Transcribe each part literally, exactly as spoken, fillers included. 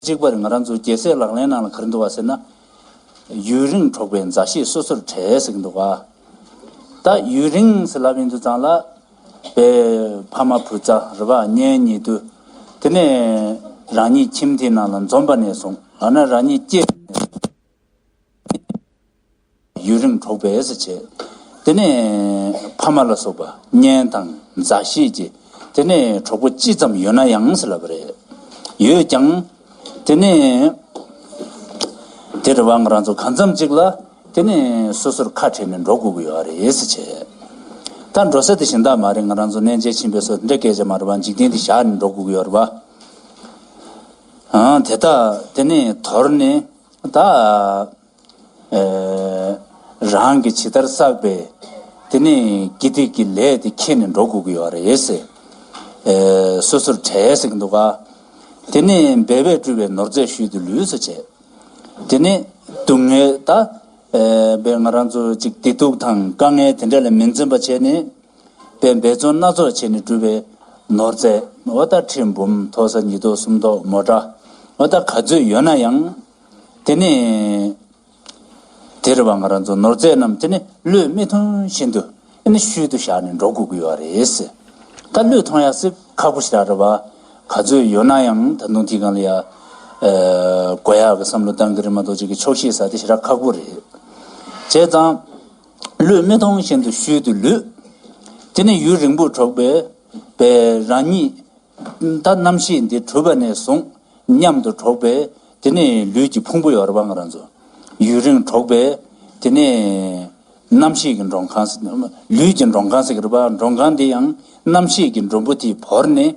གཅིག་པར་ང་རང་ཚོ་རྒྱལ་སྲས་ལག་ལེན་ནང་ལ་ག་རེ་འདུག་བ་ཟེར་ན། ཡུན་རིང་འགྲོགས་པའི་མཛའ་བཤེས་སོ་སོར་བྲལ་ཟེར་གྱི་འདུག་བ། ད་ཡུན་རིང་ཟེར་ལབ་ཡིན་དུས་ཙང་ལ། པའི་ཕ་མ་བུ་ཚ་རེད་བ། གཉེན་ཉེ་དུ། དེ་ནས་རང་ཉིད་ཁྱིམ་དེའི་ནང་ལ་འཛོམས་པ་ནས་བཟུང་། ཡང་ན་རང་ཉིད་སྐྱེས། ཡུན་རིང་འགྲོགས་པས་ཟེར་བྱས། དེ་ནས་ཕ་མ་ལ་སོགས་པ་གཉེན་དང་མཛའ་བཤེས་ཀྱི་དེ་ནས་གྲོགས་པོ་ཅི་ཙམ་ཡོད་ན་ཡང་ཟེར་ལབ་པ་རེད། ཡོད་ཀྱང་། དེ་ནས་དེ་རེད་བ། ང་རང་ཚོ་གང་འཚམ་ཅིག་ལ་དེ་ནས་སོ་སོར་ཁ་བྲལ་ནས་འགྲོ་དགོས་ཀྱི་ཡོད་རེད་ཟེར་བྱས། ད་འགྲོ་ས་དེ་གཞན་དག་མ་རེད། ང་རང་ཚོ་གནས་མཇལ་ཕྱིན་པའི་སོ་འདྲ་སྐད་ཆ་མ་རེད་བ། འཇིག་རྟེན་འདི་བཞག་ནས་འགྲོ་དགོས་ཀྱི་ཡོད་རེད་བ། ཨང་། དེ་དག་དེ་ནས་དོར་ནས་ད། ཨེ། རང་གིས་ཇི་ལྟར་བསགས་པའི་དེ་ནས་དགེ་སྡིག་གི་ལས་དེ་འཁྱེར་ནས་འགྲོ་དགོས་ཀྱི་ཡོད་རེད་ཟེར། ཨེ། སོ་སོར་བྲལ་ཟེར་གྱི་འདུག་ག། དེ་ནས་འབད་པས་སྤྲུལ་པའི་ནོར་རྫས་ཤུལ་དུ་ལུས་ཟེར་བྱས། དེ་ནས་སྡུག་བསྔལ་ད། ཨེ། འབད་ང་རང་ཚོ་ཅིག་བདེ་སྡུག་དང་དཀའ་ངལ་དེ་འདྲ་ལ་མི་འཛེམ་པ་བྱས་ནས། པའི་འབད་བརྩོན་སྣ་ཚོགས་བྱས་ནས་བསྒྲུབས་པའི་ནོར་རྫས། འོ་ད་ཁྲི་འབུམ་མཐོ་ས་ཉིས་ཐོག་སུམ་ཐོག་མོ་ཊ། འོ་ད་ག་ཚོད་ཡོད་ན་ཡང་། དེ་ནས་དེ་རེད་བ། ང་རང་ཚོ་ནོར་རྫས་རྣམས་དེ་ནས་བློས་མི་ཐོངས་བཞིན་དུ་ཨ་ནི་ཤུལ་དུ་བཞག་ནས་འགྲོ་དགོས་ཀྱི་ཡོད་རེད་ཟེར། ད་བློས་ཐོངས་ཡག་སེ་ཁག་པོ་ཞེ་དྲག་རེད་བ། ག་ཚོད་ཡོད་ན་ཡང་ད་དུང་དེའི་སྒང་ལ་ཡ། ཨ། དགོས་ཡག་གི་བསམ་བློ་བཏང་གི་རེད་མ་གཏོགས་ཅིག་གི་ཆོག་ཤེས་ཟེར་དེ་ཞེ་དྲག་ཁག་པོ་རེད། བྱས་ཙང་། བློས་མི་ཐོངས་བཞིན་དུ་ཤུལ་དུ་ལུས། དེ་ནས་ཡུན་རིང་པོ་འགྲོགས་པའི་པའི་རང་ཉིད་ད་རྣམ་ཤེས་འདི་གྲུབ་པ་ནས་བཟུང་མཉམ་དུ་འགྲོགས་པའི་དེ་ནས་ལུས་ཀྱི་ཕུང་པོ་ཡོད་རེད་བ། ང་རང་ཚོ་ཡུན་རིང་འགྲོགས་པའི་དེ་ནས་རྣམ་ཤེས་ཀྱི་མགྲོན་ཁང་ཟེར། ལུས་ཀྱི་མགྲོན་ཁང་ཟེར་གྱི་རེད་བ། མགྲོན་ཁང་འདི་ཡང་རྣམ་ཤེས་ཀྱི་མགྲོན་པོ་དེས་བོར་ནས།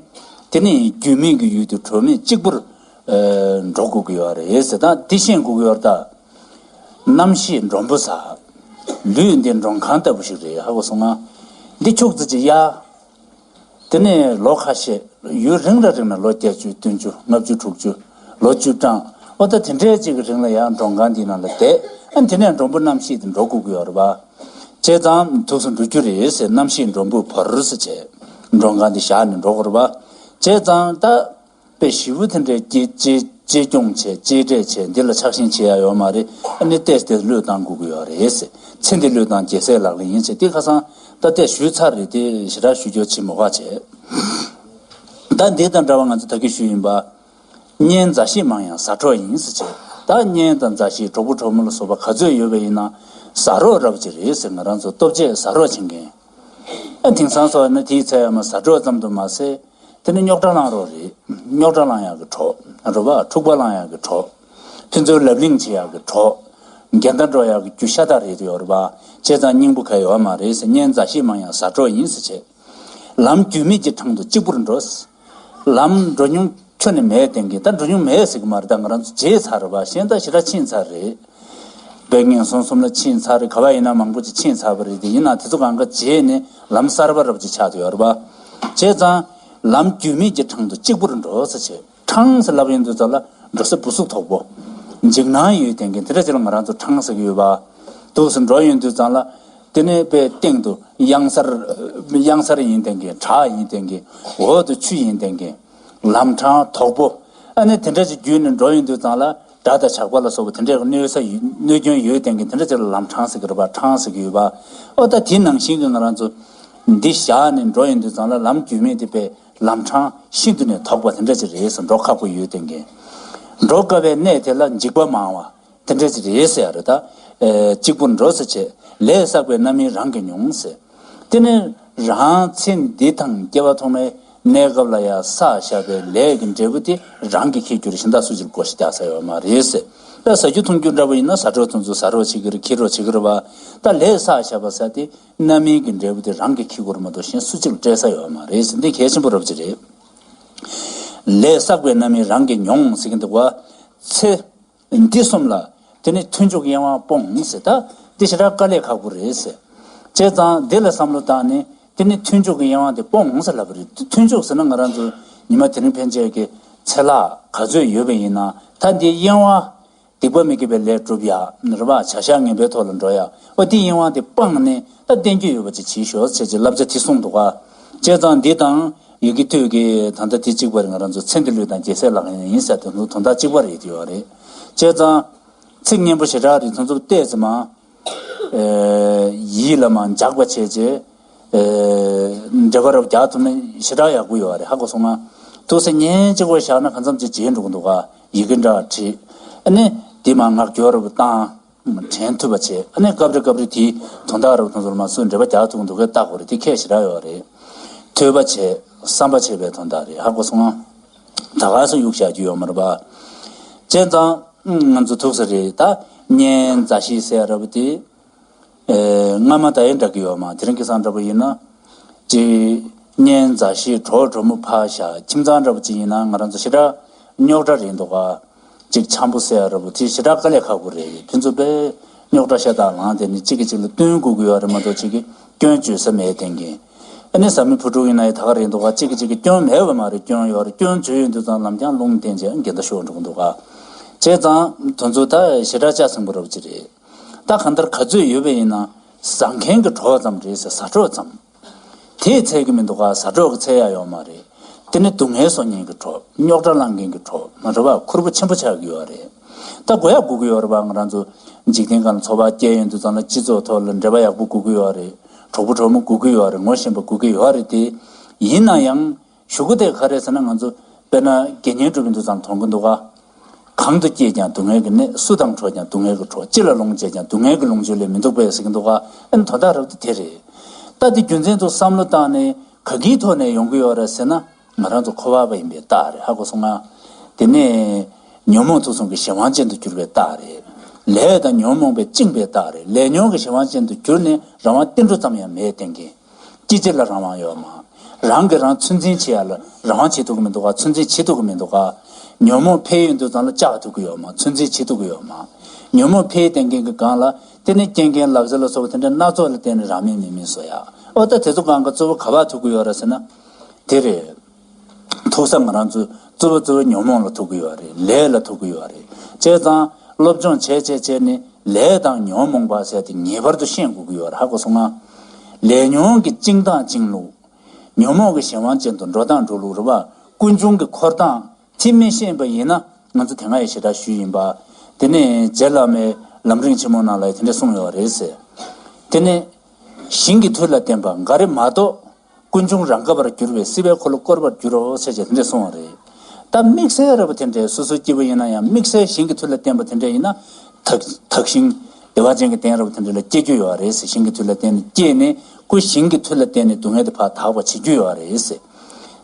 དེ་ནས་རྒྱུས་མེད་ཀྱི་ཡུལ་དུ་གྲོལ་མེད་གཅིག་པུར། ཨ། འགྲོ་དགོས་ཀྱི་ཡོད་རེད་ཟེར། ད་འདི་ཤེས་དགོས་ཀྱི་ཡོད་རེད་ད། རྣམ་ཤེས་མགྲོན་པོ་ཟེར། ལུས་འདི་མགྲོན་ཁང་ལྟ་བུ་ཞིག་རེད། ཧ་གོ་སོང་ང་། འདི་ཁྱུག་ཙམ་ཅིག་གཡར། དེ་ནས་ལོ་ཁ་ཤས། ཡུན་རིང་ལ་རིང་ན་ལོ་བརྒྱད་ཅུ་བདུན་ཅུ་ལྔ་བཅུ་དྲུག་ཅུ། ལོ་བཅུ་གྲངས། འོ་ད་དེ་འདྲའི་ཅིག་གི་རིང་ལ་ཡང་མགྲོན་ཁང་འདི་ནང་ལ་བསྡད། ཨ། དེ་ནས་མགྲོན་པོ་རྣམ་ཤེས་དེ་འགྲོ་དགོས་ཀྱི་ཡོད་རེད་བ། བྱས་ཙང་ཐུགས་སུ་འགྲོ་རྒྱུ་རེད་ཟེར། རྣམ་ཤེས་མགྲོན་པོས་བོར་ཟེར་བྱས། མགྲོན་ཁང་འདི་བཞག་ནས་འགྲོ་དགོས་རེད་བ། བྱས་ཙང་ད། པའི་ཞི་བོ་དེ་འདྲའི་སྐྱེ་སྐྱེ་སྐྱེ་སྐྱོང་བྱས། གཅེས་སྤྲས་བྱས། འདི་ལ་ཆགས་ཞེན་བྱེད་ཡ་ཡོད་མ་རེད། ཨ་ནི་ཏོག་ཙམ་བློས་བཏང་དགོས་ཀྱི་ཡོད་རེད་ཟེར། ཚེ་འདི་བློས་བཏང་རྒྱལ་སྲས་ལག་ལེན་ཡིན་ཟེར། དེ་ཁ་སང་ད་ལྟ་ཞུས་ཚར་རེད། དེ་ཞེ་དྲག་ཞུ་རྒྱུ་བྱེད་མི་དགོས་བྱས། ད་འདི་དང་འདྲ་བ་ང་ཚོ་ད་གིན་ཞུས་ཡིན་པ། གཉེན་མཛའ་བཤེས་མང་ཡང་ཟ་འཕྲོག་ཡིན་ཟེར་བྱས། ད་གཉེན་དང་མཛའ་བཤེས་གྲོགས་པོ་གྲོགས་མོ་ལ་སོགས་པ་ག་ཚོད་ཡོད་པ་ཡིན་ན་ཟ་རོགས་རབ་ཅིག་རེད་ཟེར། ང་རང་ཚོ་ལྟོ་ཆས་ཟ་རོགས་བྱེད་མཁན། ཨ། དེང་སང་སོགས་ན་དེའི་ཚེ་ཡ་མ་ཟ་འཕྲོག་ཙམ་དུ་མ་ཟད། དེ་ནི་རྙོག་དྲ་ལངས་རོགས་རེད། རྙོག་དྲ་ལངས་ཡག་གི་གྲོགས་རེད་བ། འཁྲུག་པ་ལངས་ཡག་གི་གྲོགས། ཕན་ཚུན་ལབ་གླེང་བྱེད་ཡག་གི་གྲོགས། འགལ་ཟླ་འགྲོ་ཡག་གི་རྒྱུ་ཤ་སྟག་རེད་དུ་ཡོད་རེད་བ། བྱས་ཙང་སྙིང་པོ་ག་ཡོད་མ་རེད་ཟེར། གཉེན་མཛའ་བཤེས་མང་ཡང་ཟ་འཕྲོག་ཡིན་ཟེར་བྱས། ལམ་རྒྱུས་མེད་ཀྱི་འཕྲང་དུ་གཅིག་པུར་འགྲོ། ལམ་འགྲོ་མྱོང་ཁྱོན་ནས་མེད་དེང་གི། ད་འགྲོ་མྱོང་མེད་ཟེར་གི་མ་རེད། ད་ང་རང་ཚོ་བརྗེད་ཚར་རེད་བ། གཞན་ད་ཞེ་དྲག་ཕྱིན་ཚར་རེད། དཔེ་ངན་སོང་གསུམ་ལ་ཕྱིན་ཚར་རེད། ག་བ་ཡིན་ན་མང་པོ་ཅིག་ཕྱིན་ཚར་བ་རེད། དེ་ཡིན་ན་དེ་ཚོ་གང་ག་བརྗེད་ནས་ལམ་གསར་པ་རབ་ཅིག་ཆགས་བསྡད་ཡོད་རེད་པ། བྱས་ཙང་ལམ་རྒྱུས་མེད་ཀྱི་འཕྲང་དུ་གཅིག་པུར་འགྲོ་ཟེར་བྱས། འཕྲང་ཟེར་ལབ་ཡོང་དུས་ཙམ་ལ་འགྲོ་ས་སྦུ་སུབ་དོག་པོ། འཇིགས་སྣང་ཡོད་དེང་གི་དེ་འདྲ་ཅིག་ལ་ང་རང་ཚོ་འཕྲང་ཟེར་གི་ཡོད་པ། འདུག་སེ་འགྲོ་ཡོང་དུས་ཙམ་ལ། དེ་ནས་པའི་སྟེང་དུ་གཡང་གཟར། གཡང་གཟར་ཡིན་དེང་གི། བྲག་ཡིན་དེང་གི། འོག་ཏུ་ཆུ་ཡིན་དེང་གི། ལམ་འཕྲང་དོག་པོ། ཨ་ནི་དེ་འདྲ་ཅིག་བརྒྱུད་ནས་འགྲོ་ཡོང་དུས་ཙམ་ལ། དགྲ་དང་ཇག་པ་ལ་སོགས་པ་དེ་འདྲའི་གནོད་ས་ཡོད། གནོད་སྐྱོན་ཡོད་དེང་གི། དེ་འདྲ་ཅིག་ལ་ལམ་འཕྲང་ཟེར་གི་རེད་པ། འཕྲང་ཟེར་གི་ཡོད་པ། ཨོ་ད་དེ་ནང་བཞིན་གི་ང་རང་ཚོ་འདི་བཞག་ནས་འགྲོ་ཡོང་དུས་ཙམ་ལ་ལམ་རྒྱུས་མེད་དེ་པའི་ལམ་འཕྲང་ཤིན་ཏུ་ནས་དོག་པ་དེ་འདྲ་ཅིག་རེད་ཟེར། འགྲོ་ཁག་པོ་ཡོད་དེང་གི། འགྲོ་དཀའ་བའི་གནས་དེ་ལ་འཇིགས་པ་མང་བ། དེ་འདྲ་ཅིག་རེད་ཟེར་ཡ་རེད་ད། ཨེ། གཅིག་པུར་འགྲོ་ཟེར་བྱས། ལས་བསགས་པའི་རྣམ་སྨིན་རང་གིས་མྱོང་ཟེར། དེ་ནི་རང་ཚེ་འདི་དང་སྐྱེ་བ་ཐོག་མའི་གནས་སྐབས་ལ་ཡང་བསགས་བཞག་པའི་ལས་ཀྱི་འབྲས་བུ་དེ་རང་གིས་འཁྱེར་རྒྱུ་རེད། གཞན་དག་སུ་གཅིག་ལ་བགོ་བཤའ་རྒྱག་ས་ཡོད་མ་རེད་ཟེར། ད་ཟ་རྒྱུ་འཐུང་རྒྱུ་འདྲ་པོ་ཡིན་ན་ཟ་འཕྲོག་དེ་ཚོ་ཟ་རོགས་བྱེད་ཀྱི་རེད། འཁྱེར་རོགས་བྱེད་ཀྱི་རེད་པ། ད་ལས་བསགས་བཞག་པ་ཟེར་དེ་རྣམ་སྨིན་གྱི་འབྲས་བུ་དེ་རང་གིས་འཁྱེར་དགོས་རེད་མ་གཏོགས་གཞན་སུ་གཅིག་ལ་སྤྲད་ས་ཡོད་མ་རེད་ཟེར། འདི་གལ་ཆེན་པོ་རབ་ཅིག་རེད། ལས་བསགས་པའི་རྣམ་སྨིན་རང་གིས་མྱོང་ཟེར་གྱི་འདུག་པ། ཚེ་འདི་གསུམ་ལ་དེ་ནི་མཐུན་འཇུག་གི་གཡེང་བ་སྤོང་ཟེར། ད་འདི་ཞེ་དྲག་དཀའ་ལས་ཁག་པོ་རེད་ཟེར། བྱས་ཙང་འདི་ལ་བསམ་བློ་བཏང་ནས་དེ་ནི་མཐུན་འཇུག་གི་གཡེང་བ་དེ་སྤོང་ཟེར་ལབ་པ་རེད། མཐུན་འཇུག་ཟེར་ན་ང་རང་ཚོ་ཉི་མ་དེ་རིང་ཕན་ཆད་ཀྱི་ཚེ་ལྷག་ག་ཚོད་ཡོད་པ་ཡིན་ན། ད་འདི་གཡེང་བ། སྡིག་པ་མི་དགེ་བའི་ལས་སྒྲུབ་ཡ་རེད་པ། བྱ་བཞག་ངན་པའི་ཐོག་ལ་འགྲོ་ཡ། ཨོ་དེ་གཡེང་བ་དེ་སྤངས་ནས་ད་བསྟན་རྒྱུ་ཡོད་པ་ཅིག་བྱེད་ཤོག་ཟེར་གྱི་བསླབ་བྱ་དེ་གསུངས་འདུག་ག། བྱས་ཙང་འདི་དང་ ཡི་གེ་དུས་ཀྱི་ད་ལྟ་དེ་གཅིག་པ་རེད། ང་རང་ཚོ་ཚེ་འདི་ལུས་དང་རྒྱལ་སྲས་ལག་ལེན་ཡིན་ཟེར་དེ་ཚོ་དོན་དག་གཅིག་པ་རེད་ཡོད་རེད། བྱས་ཙང་ཚིག་སྙན་པོ་ཞེ་དྲག་རེད། དེ་ཚོ་བལྟས་ཙམ་མ། ཡིད་ལ་མ་འཇགས་པ་བྱས་རྗེས། འགྲེལ་པ་རབ་རྒྱག་ཐུབ་ན་ཞེ་དྲག་ཡག་པོ་ཡོད་རེད། ཧ་གོ་སོང་ང་། ཐུགས་སེམས་སྙན་གཅིག་པོ་བཞག་ན་གང་འཚམ་ཅིག་བརྗེད་འགྲོ་གི་འདུག་ག་ཡི་གེ་འདྲ་བྲིས། ཨ་ནི་དེ་མ་ངག་སྐྱོར་རབ་བཏང་། དྲན་ཐུབ་པ་བྱས། ཨ་ནི་སྐབས་རེ་སྐབས་རེ་དེའི་དོན་དག་རབ་དང་ཟུར་མ་སུ་འགྲེལ་པ་རྒྱག་ཐུབ་ཀྱི་འདུག་གས་ལྟ་དགོས་རེད། དེ་ཁས་ཞེ་དྲག་ཡོད་རེད། ཐོས་པ་བྱས་བསམ་པ་བྱས་པའི་དོན་དག་རེད། ཧ་གོ་སོང་ང་། ད་ག་སུ་གཡུག་བཞག་རྒྱུ་ཡོད་མ་རེད་པ། བྱས་ཙང་ང་ཚོ་ཐུགས་ས་རེད། ད་སྙན་མཛའ་བཤེས་ཟེར་རབ་དེ། སྔ་མ་ད་ཡིན་འདྲ་གི་ཡོད་མ། དེ་རིང་ཁ་སང་འདྲ་པོ་ཡིན་ན། ཅིག་གཉེན་མཛའ་བཤེས་གྲོགས་གྲོགས་མོ་ཕ་ཤ་ཁྱིམ་ཚང་འདྲ་པོ་ཅིག་ཡིན་ན་ང་རང་ཚོ་ཞེ་དྲག་རྙོག་དྲ་རེད་འདུག་ག་ཅིག་འཆམ་པོ་ཟེར་ཡ་འདྲ་པོ་དེ་ཞེ་དྲག་དཀའ་ལས་ཁག་པོ་རེད། ཕན་ཚུན་དཔེ་རྙོག་དྲ་ཤ་སྟག་ལངས་དེ་ནི་གཅིག་གིས་གཅིག་ལ་སྟོན་དགོས་ཀྱི་ཡོད་རེད་མ་གཏོགས་གཅིག་གིས་སྐྱོན་བརྗོད་ས་མེད་དེང་གི་ཨ་ནི་བཟའ་མི་བུ་ཕྲུག་ཡིན་ན་ཡང་ད་ག་རེད་འདུག་ག་གཅིག་གིས་གཅིག་གི་སྐྱོན་མེད་པ་མ་རེད། སྐྱོན་ཡོད་རེད། སྐྱོན་བརྗོད་ཡོང་དུས་ཙང་ལམ་རྐྱང་རླུང་བསྟན་བྱས་འགལ་ཟླ་ཤོར་འགྲོ་གི་འདུག་ག་བྱས་ཙང་དོན་ཚོ་ད་ཞེ་དྲག་ལྕགས་ཟིང་པོ་འདྲ་པོ་ཅིག་རེད། ད་གང་ལྟར་ག་ཚོད་ཡོད་པ་ཡིན་ན་བཟའ་མཁན་གྱི་གྲོགས་ཙམ་རེད་ཟེར། ཟ་གྲོགས་ཙམ། དེས་ཚད་ཀྱི་མི་འདུག་ག་ཟ་གྲོགས་ཀྱིས་ཚད་ཡག་ཡོད་མ་རེད། དེ་ནི་སྡུག་བསྔལ་གསོག་མཁན་གྱི་གྲོགས། རྙོག་དྲ་བསླང་མཁན་གྱི་གྲོགས་མ་རེད་པ། ཁུར་པོ་ཆེན་པོ་ཆགས་ཀྱི་ཡོད་རེད། ད་དགོས་ཡག་དགོས་ཀྱི་ཡོད་རེད་པ། ང་རང་ཚོ་འཇིག་རྟེན་སྒང་ལ་འཚོ་བ་སྐྱེལ་ཡོང་དུས་ཙང་ལ་སྤྱི་ཚོགས་ཐོག་ལ་འབྲེལ་བ་ཡག་པོ་དགོས་ཀྱི་ཡོད་རེད། གྲོགས་པོ་གྲོགས་མོ་དགོས་ཀྱི་ཡོད་རེད། ངོ་ཤེས་པ་དགོས་ཀྱི་ཡོད་རེད། དེ་ཡིན་ན་ཡང་། གཞུག་གུ་དེ་ག་རེ་ཟེར་ན་ང་ཚོ་དཔེར་ན་དགེ་བསྙེན་སྒྲུབ་པའི་དུས་ཙམ་མཐོང་གི་འདུག་ག་གང་དུ་སྐྱེས་ཀྱང་སྡུག་བསྔལ་གྱི་གནས། སུ་དང་འཕྲད་ཀྱང་སྡུག་བསྔལ་གྱི་གྲོགས། ཅི་ལ་ལོངས་སྤྱད་ཀྱང་སྡུག་བསྔལ་གྱི་ལོངས་སྤྱོད་ལས་མི་འདུག་པས་ཟེར་གྱི་འདུག་ག་ཨ་ནི་དོན་དག་རབ་ཏུ་དེ་རེད། ད་དེ་རྒྱུ་མཚན་ཚོ་བསམ་བློ་བཏང་ནས་ག་གིའི་ཐོག་ནས་ཡོང་གི་ཡོད་རེད་ཟེར་ན་ང་རང་ཚོ་འཁོར་བ་པ་ཡིན་པའི་རྟགས་རེད། ཧ་གོ་སོང་ང་། དེ་ནས་ཉོན་མོངས་དུག་གསུམ་གྱི་གཞན་དབང་ཅན་དུ་གྱུར་པའི་རྟགས་རེད། ལས་དང་ཉོན་མོངས་པས་བཅིངས་པའི་རྟགས་རེད། ལས་ཉོན་གྱི་གཞན་དབང་ཅན་དུ་གྱུར་ནས་རང་དབང་ཏིལ་འབྲུ་ཙམ་ཡང་མེད་བསྟན་གྱི་སྐྱིད་ཆེ་ལ་རང་དབང་ཡོད་མ། རང་གིས་རང་ཚོད་འཛིན་བྱེད་ཡ་ལ་རང་དབང་བྱེད་ཐུབ་ཀྱི་མི་འདུག་ག་ཚོད་འཛིན་བྱེད་ཐུབ་ཀྱི་མི་འདུག་ག་ཉོན་མོངས་འཕེལ་ཡོང་དུས་ཙང་ལ་བཅག་ཐུབ་ཀྱི་ཡོད་མ། ཚོད་འཛིན་བྱེད་ཐུབ་ཀྱི་ཡོད་མ། ཉོན་མོངས་འཕེལ་བསྟན་མཁན་གྱི་སྒང་ལ་དེ་ནི་རྐྱེན་རྐྱེན་ལག་རྩལ་ལ་སོགས་པ་དེ་འདྲ་སྣ་ཚོགས་ལ་བརྟེན་ནས་རང་མེད་མི་མིན་བཟོ་ཡ། ཨོ་ད་དེ་ཚོ་སྒང་ག་གཙོ་བོ་ག་པར་ཐུག་གི་ཡོད་རེད་ཟེར་ན། དེ་རེད། ཐུག་ས་ང་རང་ཚོ་གཙོ་བོ་གཙོ་བོ་ཉོན་མོངས་ལ་ཐུག་གི་ཡོད་རེད། ལས་ལ་ཐུག་གི་ཡོད་རེད། བྱས་ཙང་སློབ་སྦྱོང་བྱས་བྱས་བྱས་ནས་ལས་དང་ཉོན་མོངས་པ་ཟེར་དེ་ངེས་པར་དུ་ཤེས་དགོས་ཀྱི་ཡོད་རེད། ཧ་གོ་སོང་ང་། ལས་ཉོན་གྱི་བཅིངས་སྟངས་བཅིངས་ལུགས། ཉོན་མོངས་ཀྱི་གཞན་དབང་ཅན་དུ་འགྲོ་སྟངས་འགྲོ་ལུགས་རེད་པ། ཀུན་འབྱུང་གི་འཁོར་སྟངས་དེ་མི་ཤེས་པ་ཡིན་ན་ང་ཚོ་དེ་སྔ་ཡང་ཞེ་དྲག་ཞུས་ཡིན་པ། དེ་ནས་རྗེ་བླ་མའི་ལམ་རིམ་ཆེན་མོ་ནང་ལ་ཡང་དེ་འདྲ་གསུངས་ཡོད་རེད་ཟེར། དེ་ནས་ཞིང་གི་མཐུ་ལ་བརྟེན་པ་འགའ་རེ་མ་གཏོགས། ཀུན་འབྱུང་རང་གབ་པར་འགྱུར་བས་སྲིད་པའི་འཁོར་ལོ་བསྐོར་བར་འགྱུར་རོ་ཟེར་བྱས་དེ་འདྲས་གསུངས་པ་རེད། ད་དམིགས་བསལ་རེད་པ། དེ་འདྲས་སོ་སོའི་སྐྱེ་བོ་ཡིན་ན་ཡང་དམིགས་བསལ་ཞིང་གི་མཐུ་ལ་བརྟེན་པ་དེ་འདྲས་ཡིན་ན། དག་དག་ཞིང་བདེ་བ་ཅན་གྱི་གདན་རེད་པ། དེ་འདྲས་ལ་སྐྱེ་རྒྱུ་ཡོད་རེད་ཟེར། ཞིང་གི་མཐུ་ལ་བརྟེན་ནས་སྐྱེས་ནས་ཁོ་ཞིང་གི་མཐུ་ལ་བརྟེན་ནས་སྡུག་བསྔལ་དེ་ཕར་དག་པ་བྱེད་རྒྱུ་ཡོད་རེད་ཟེར།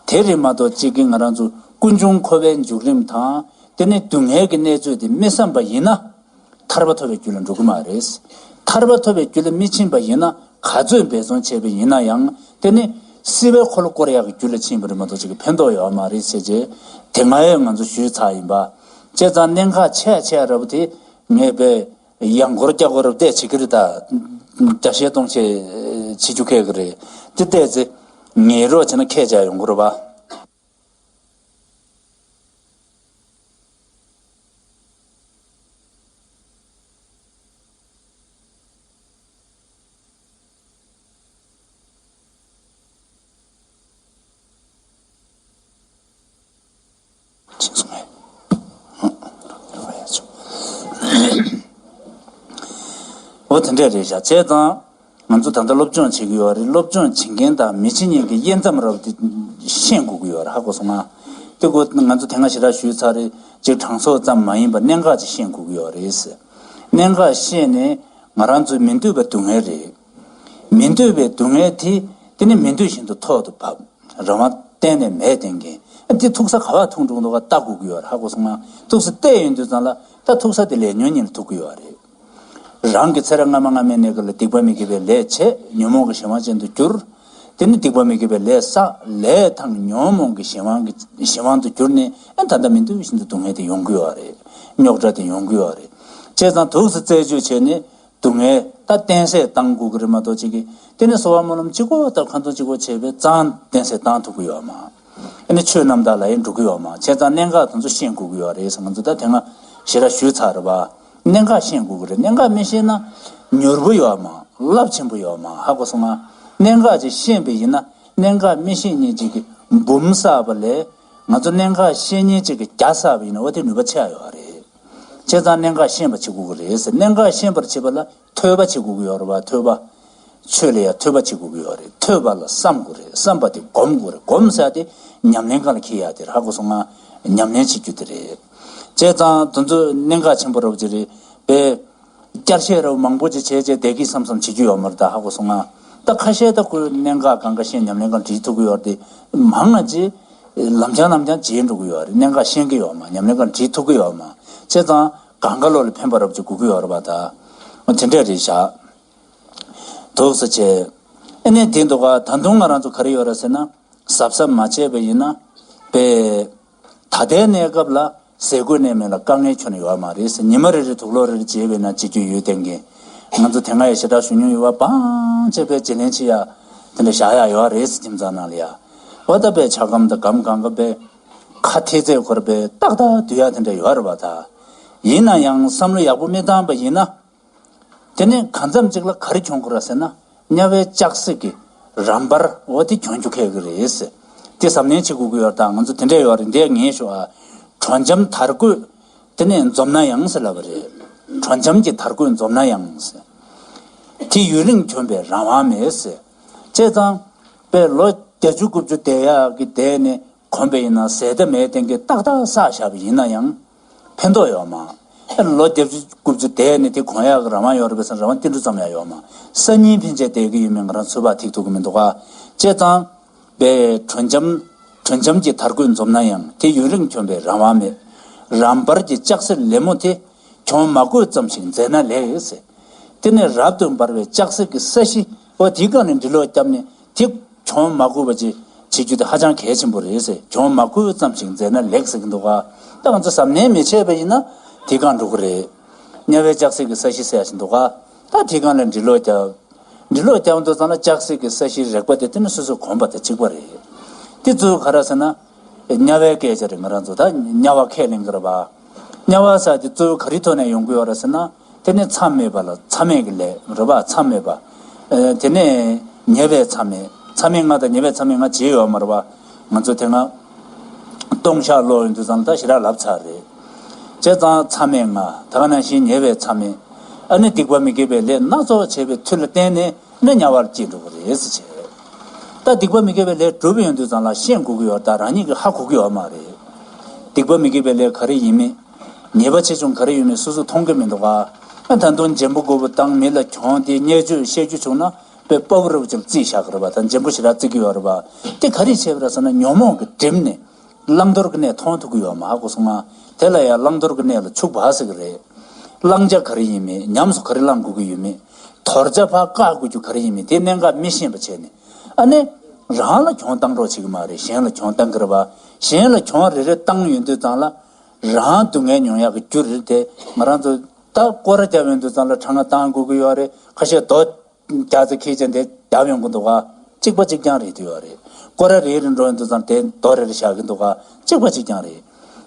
དེ་རེད་མ་གཏོགས་གཅིག་གིས་ང་རང་ཚོ་ཀུན་འབྱུང་འཁོར་བའི་འཇུག་རིམ་དང་དེ་ནས་སྡུག་བསྔལ་གྱི་གནས་ཚུལ་དེ་མི་བསམ་པ་ཡིན་ན། ཐར་པ་ཐོབ་པའི་རྒྱུ་ལ་འགྲོ་གི་མ་རེད། ཐར་པ་ཐོབ་པའི་རྒྱུ་ལ་མི་ཕྱིན་པ་ཡིན་ན། ག་ཚོད་འབད་བརྩོན་བྱས་པ་ཡིན་ན་ཡང་དེ་ནི་སྲིད་པའི་འཁོར་ལོ་བསྐོར་ཡག་གི་རྒྱུ་ལ་ཕྱིན་པ་རེད་མ་གཏོགས་ཅིག་གི་ཕན་ཐོགས་ཡོད་མ་རེད་ཟེར་བྱས། དེ་སྔ་ཡང་ང་ཚོ་ཞུས་ཚར་ཡིན་པ། བྱས་ཙང་གནད་འགག་ཆེ་ཆེ་རབ་དེ་ངས་པས་ཡང་སྐོར་བསྐྱར་སྐོར་རབ་བལྟས་བྱེད་ཀྱི་རེད། ད་བརྒྱ་ཆའི་སྟོང་ཆ་བྱེད་རྒྱུ་ཁེལ་གི་རེད། དེ་བལྟས་ཚེ་ངེས་རོགས་བྱས་ན་ཁས་བྱ་ཡོང་གི་རེད་པ། ཕྱིན་སོང་ངས། འོ་དེ་འདྲས་རེད་བཞག་བྱས་ཙང་། ང་ཚོ་ད་ལྟ་སློབ་སྦྱོང་བྱེད་ཀྱི་ཡོད་རེད། སློབ་སྦྱོང་བྱེད་མཁན་དང་མི་བྱེད་མཁན་གྱི་དབྱེ་མཚམས་རབ་དེ་ཤེས་དགོས་ཀྱི་ཡོད་རེད། ཧ་གོ་སོང་ང་། དེ་ཀོ་ང་ཚོ་དེ་སྔ་ཞེ་དྲག་ཞུས་ཚར་རེད། ཅིག་གྲངས་ཚོད་ཙམ་མ་ཡིན་པར་གནད་འགག་ཅིག་ཤེས་དགོས་ཀྱི་ཡོད་རེད། གནད་འགག་ཤེས་ནས་ང་རང་ཚོའི་མི་འདོད་པའི་སྡུག་བསྔལ་རེད། མི་འདོད་པའི་སྡུག་བསྔལ་དེ་དེ་ནི་མི་འདོད་བཞིན་དུ་ཐོག་ཏུ་བབས། རང་དབང་གཏན་ནས་མེད་བསྟན་མཁན། འདི་ཐུག་ས་ག་བ་ཐུག་འགྲོ་འདུག་ག་ལྟ་དགོས་ཀྱི་ཡོད་རེད། ཧ་གོ་སོང་ང་། ཐུག་ས་བལྟས་ཡོང་དུས་ཙང་ལ་ད་ཐུག་ས་དེ་ལས་ཉོན་གཉིས་ལ་ཐུག་གི་ཡོད་རེད། རང་གི་ཚེ་རབས་སྔ་མ་སྔ་མའི་གནས་སྐབས་ལ་སྡིག་པ་མི་དགེ་བའི་ལས་བྱས། ཉོན་མོངས་ཀྱི་གཞན་དབང་ཅན་དུ་གྱུར། དེ་ནི་སྡིག་པ་མི་དགེ་བའི་ལས་བསགས། ལས་དང་ཉོན་མོངས་ཀྱི་གཞན་དབང་གི་གཞན་དབང་དུ་གྱུར་ནས་ཨ་ད་ལྟ་མི་འདོད་བཞིན་དུ་སྡུག་བསྔལ་དེ་ཡོང་གི་ཡོད་རེད། རྙོག་དྲ་དེ་ཡོང་གི་ཡོད་རེད། བྱས་ཙང་ཐུག་ས་རྩད་གཅོད་བྱས་ནས་སྡུག་བསྔལ་ད་གཏན་སྲས་བཏང་དགོས་ཀྱི་རེད་མ་གཏོགས་ཅིག་གིས་དེ་ནི་གསོལ་བ་སྨོན་ལམ་གཅིག་པོ་དང་ཁ་འདོན་གཅིག་པོ་བྱས་པས་ཙང་གཏན་སྲས་བཏང་ཐུབ་ཀྱི་ཡོད་མ། ཨ་ནི་ཆོས་རྣམ་དག་ལ་ཡང་འགྲོ་གི་ཡོད་མ། བྱས་ཙང་གནད་འགག་དེ་ཚོ་ཤེས་དགོས་ཀྱི་ཡོད་རེད་ཟེར། ང་ཚོ་ད་དེ་སྔ་ཞེ་དྲག་ཞུས་ཚར་རེད་པ། གནད་འགག་ཤེས་དགོས་ཀྱི་རེད། གནད་འགག་མི་ཤེས་ན་མྱུར་པོ་ཡོད་མ། རླབས་ཆེན་པོ་ཡོད་མ། ཧ་གོ་སོང་ང་། གནད་འགག་ཅིག་ཤེས་པ་ཡིན་ན་གནད་འགག་མི་ཤེས་མཁན་ཅིག་གིས་ འབུམ་བསགས་པ་ལས་ང་ཚོ་གནད་འགག་ཤེས་མཁན་གཅིག་གིས་བརྒྱ་བསགས་པ་ཡིན་ན་འོ་དེ་ནུས་པ་ཆེ་བ་ཡོད་རེད། བྱས་ཙང་གནད་འགག་ཤེས་པ་བྱེད་དགོས་ཀྱི་རེད་ཟེར། གནད་འགག་ཤེས་པར་བྱེད་པ་ལ་ཐོས་པ་བྱེད་དགོས་ཀྱི་ཡོད་རེད་བ། ཐོས་པ། ཆོས་ལ་ཡང་ཐོས་པ་བྱེད་དགོས་ཀྱི་ཡོད་རེད། ཐོས་པ་ལ་བསམ་དགོས་རེད། བསམ་པ་དེ་སྒོམ་དགོས་རེད། སྒོམ་ཟེར་དེ་ཉམས་ལེན་སྒང་ལ་འཁྱེར་ཡག་དེ་རེད། ཧ་གོ་སོང་ང་། ཉམས་ལེན་བྱེད་རྒྱུ་དེ་རེད། བྱས་ཙང་དེ་ཚོ་གནད་འགག་ཆེན་པོ་རབ་ཅིག་རེད་པས། བསྐྱར་བཤད་རབ་མང་པོ་ཅིག་བྱས་བྱས་བསྡད་ཀྱི་བསམ་བསམ་བྱེད་རྒྱུ་ཡོད་མ་རེད་ད། ཧ་གོ་སོང་ང་། ད་ཁ་ཤས་ད་ཁོའི་གནད་འགག་གང་ག་ཤེས་ཉམས་ལེན་སྒང་འགྲིག་ཐུབ་ཀྱི་ཡོད་རེད་དེ། མང་ང་ཅིག་ལམ་འཆང་ལམ་འཆང་བྱེད་འགྲོ་གི་ཡོད་རེད། གནད་འགག་ཤེས་ཀྱི་ཡོད་མ། ཉམས་ལེན་སྒང་འགྲིག་ཐུབ་ཀྱི་ཡོད་མ། བྱས་ཙང་གང་ག་བློ་ལ་ཕན་པ་རབ་ཅིག་དགོས་ཀྱི་ཡོད་རེད་པ་ད། དེ་འདྲས་རེད་བཞག་འདུག་ཟེར་བྱས། ཨ་ནི་དེ་འདུག་ག་ད་དུང་ང་རང་ཚོ་ག་རེ་ཡོད་རེད་ཟེར་ན། གཟབ་གཟབ་མ་བྱས་པ་ཡིན་ན། པས། ད་ལྟའི་གནས་སྐབས་ལ་ཟས་གོས་གནས་མལ་ལ་དཀའ་ངལ་ཁྱོན་ནས་ཡོད་མ་རེད་ཟེར། ཉི་མ་རེ་རེ་དུག་ལོག་རེ་རེ་བརྗེས་པས་ན་བརྗེ་རྒྱུ་ཡོད་བསྟན་གྱི། ང་ཚོ་དེ་སྔ་ཡང་ཞེ་དྲག་ཞུ་མྱོང་ཡོད་པ། སྤང་བྱས་པའི་བརྗེ་ལེན་བྱེད་ཡ་དེ་འདྲ་བཞག་ཡ་ཡོད་རེད་ཟེར། ཁྱིམ་ཚང་ནང་ལ་ཡ། འོ་ད་པའི་ཆ་སྒམ་དང་སྒམ་གང་ག་པའི་ཁ་ཐེ་ཚད་སྐོར་པའི་ཏག་ཏག་བསྡུ་ཡ་དེ་འདྲ་ཡོད་རེད་པ་ད། ཡིན་ན་ཡང་བསམ་བློ་ཡག་པོ་མི་བཏང་པ་ཡིན་ན། དེ་ནས་གང་འཚམ་ཅིག་ལ་ག་རེ་གྱོན་དགོས་ར་ཟེར་ན། དམྱལ་བའི་ལྕགས་སྲེག་གི་རམ་པར་འོ་དེ་གྱོན་རྒྱུ་ཁེལ་གི་རེད་ཟེར། དེ་གཟབ་ནན་བྱེད་དགོས་ཀྱི་ཡོད་ད། ང་ཚོ་དེ་འདྲས་ཡོད་རེད། འདས་ངས་ཞུ་ཨ། དྲོ་འཇམ་དར་གོས་དེ་ནས་འཛོམས་ན་ཡང་ཟེར་ལབ་པ་རེད། དྲོ་འཇམ་གྱི་དར་གོས་འཛོམས་ན་ཡང་ཟེར། དེ་ཡུན་རིང་གྱོན་པའི་རང་དབང་མེད་ཟེར། བྱས་ཙང་། པས་ལོ་བརྒྱད་ཅུ་དགུ་བཅུ་བསྡད་ཡག་གི་བསྡད་ནས་གོམས་པ་ཡིན་ན་ཟས་ད་མེད་སྟེང་གི་ཏག་ཏག་བསགས་བཞག་པ་ཡིན་ན་ཡང་། ཕན་ཐོགས་ཡོད་མ། ལོ་བརྒྱད་ཅུ་དགུ་བཅུ་བསྡད་ནས་དེ་གོན་ཡག་གི་རང་དབང་ཡོད་རེད་པས་ཟེར་ན་རང་དབང་ཏིལ་འབྲུ་ཙམ་ཡང་ཡོད་མ། སང་ཉིན་ཕན་ཆད་བསྡད་ཀྱི་ཡོད་མེད་ང་རང་ཚོད་དཔག་ཐིག་ཐུབ་ཀྱི་མི་འདུག་ག་བྱས་ཙང་། པས་དྲོ་འཇམ། དྲོ་འཇམ་གྱི་དར་གོས་འཛོམས་ན་ཡང་དེ་ཡུན་རིང་གྱོན་པའི་རང་དབང་མེད། རམ་པར་གྱི་ལྕགས་གཟེར་ལེབ་མོ་དེ། གྱོན་མ་དགོས་ཙམ་ཞིག་མཛད་ན་ལེགས་ཟེར། དེ་ནས་རབ་ཏུ་འབར་བའི་ལྕགས་གཟེར་གྱི་ས་གཞི་འོ་དེའི་སྒང་ནས་འབྲི་ཀློག་བརྒྱབ་ནས་དེ་གྱོན་མ་དགོས་པ་ཅིག་བྱེད་རྒྱུ་དེ་ཧ་ཅང་གལ་ཆེན་པོ་རེད་ཟེར། གྱོན་མ་དགོས་ཙམ་ཞིག་མཛད་ན་ལེགས་ཟེར་གྱི་འདུག་ག་ད་ང་ཚོ་གཟབ་ནན་མི་བྱས་པ་ཡིན་ན་དེའི་སྒང་འགྲོ་གི་རེད། དམྱལ་བའི་ལྕགས་གཟེར་གྱི་ས་གཞི་ཟེར་ཡ་ཞིག་འདུག་ག་ད་དེའི་སྒང་ལ་འབྲི་ཀློག་བརྒྱབ། འབྲི་ཀློག་བརྒྱབ་དུས་ཙམ་ལ་ལྕགས་གཟེར་གྱི་ས་གཞིའི་རེག་པ་དེ་དེ་ནི་སོ་སོས་གོན་པ་དང་གཅིག་པ་རེད། དེ་ཚོ་ག་རེ་ཟེར་ན། དམྱལ་བའི་སྐད་ཆ་རེད། ང་རང་ཚོ་ད་དམྱལ་བ་ཁས་ལེན་གྱི་རེད་པ། དམྱལ་བ་ཟེར་དེ་གཙོ་བོ་ག་རེའི་ཐོག་ནས་ཡོང་གི་ཡོད་རེད་ཟེར་ན། དེ་ནི་མཚམས་མེད་པ་ལ་མཚམས་མེད་ཀྱི་ལས་རེད་པ། མཚམས་མེད་པ། ཨ་དེ་ནས་ཉེས་པའི་མཚམས་མེད། མཚམས་མེད་ལྔ་དང་ཉེས་པའི་མཚམས་མེད་ལྔ་བརྗེད་ཡོད་མ་རེད་པ། ང་ཚོ་དེ་སྔ་ལྟུང་བཤགས་ཀློག་ཡོང་དུས་ཙམ་ལ་ད་ཞེ་དྲག་ལབ་ཚར་རེད། བྱས་ཙང་མཚམས་མེད་ལྔ་ད་ག་ནང་བཞིན་ཉེས་པའི་མཚམས་མེད། ཨ་ནི་སྡིག་པ་མི་དགེ་བའི་ལས་སྣ་ཚོགས་བྱས་པའི་མཐུ་ལ་བརྟེན་ནས་ནི་དམྱལ་བར་སྐྱེ་འགྲོ་གི་རེད་ཟེར་བྱས། ད་སྡིག་པ་མི་དགེ་བའི་ལས་སྒྲུབ་ཡོང་དུས་ཙམ་ལ་ཤེས་དགོས་ཀྱི་ཡོད། ད་རང་ཉིད་ཀྱིས་ཧ་གོ་གི་ཡོད་མ་རེད། སྡིག་པ་མི་དགེ་བའི་ལས་ག་རེ་ཡིན་མིན། ཉེས་པ་ཆེ་ཆུང་ག་རེ་ཡོད་མེད་སོ་སོས་མཐོང་གི་མི་འདུག་ག་ཨ་ད་དུང་འཇམ་པོ་དགོས་པ་དང་མི་ལ་གྱོང་དེ་བརྙས་བཅོས་བཤད་རྒྱུ་བྱུང་ན་དཔེ་དཔའ་བོ་རབ་ཅིག་བརྩིས་བཞག་གི་རེད་པ། ད་འཇམ་པོ་ཞེ་དྲག་བརྩི་གི་ཡོད་རེད་པ། དེ་ག་རེ་བྱས་པ་རེད་ཟེར་ན་ཉོན་མོངས་ཀྱིས་བསྒྲིམས་ནས། བླང་དོར་གྱི་གནས་མཐོང་ཐུབ་ཀྱི་ཡོད་མ། ཧ་གོ་སོང་ང་། དེ་ལ་ཡང་བླང་དོར་གྱི་གནས་ལ་འཆུག་པ་ཟེར་གྱི་རེད། བླང་བྱ་ག་རེ་ཡིན་མིན། ཉམས་སུ་ག་རེ་བླང་དགོས་ཀྱི་ཡོད་མེད། དོར་བྱ་ཕར་བཀག་དགོས་རྒྱུ་ག་རེ་ཡིན་མིན་དེ་གནད་འགག་མི་ཤེས་པ་བྱས་ནས། ཨ་ནི། རང་ལ་གྱོང་བཏང་རོགས་བྱེད་ཀྱི་མ་རེད། གཞན་ལ་གྱོང་བཏང་གི་རེད་པ། གཞན་ལ་གྱོང་རེ་རེ་བཏང་ཡོང་དུས་ཙམ་ལ། རང་སྡུག་བསྔལ་མྱོང་ཡག་གི་རྒྱུ་རེད་དེ། ང་རང་ཚོ་ད་སྐོར་ར་རྒྱབ་ཡོང་དུས་ཙམ་ལ་གྲངས་ཀ་བཏང་དགོས་ཀྱི་ཡོད་རེད། ཁ་ཤས་རྡོ། རྒྱ་ཚ་ཁྱི་ཅན་དེ་རྒྱབ་ཡོང་གི་འདུག་ག་གཅིག་པ་གཅིག་རྐྱང་རེད་དུ་ཡོད་རེད། སྐོར་ར་རེ་རེ་འགྲོ་ཡོང་དུས་ཙམ་དེ་རྡོ་རེ་རེ་བཞག་གི་འདུག་ག་གཅིག་པ་གཅིག་རྐྱང་རེད།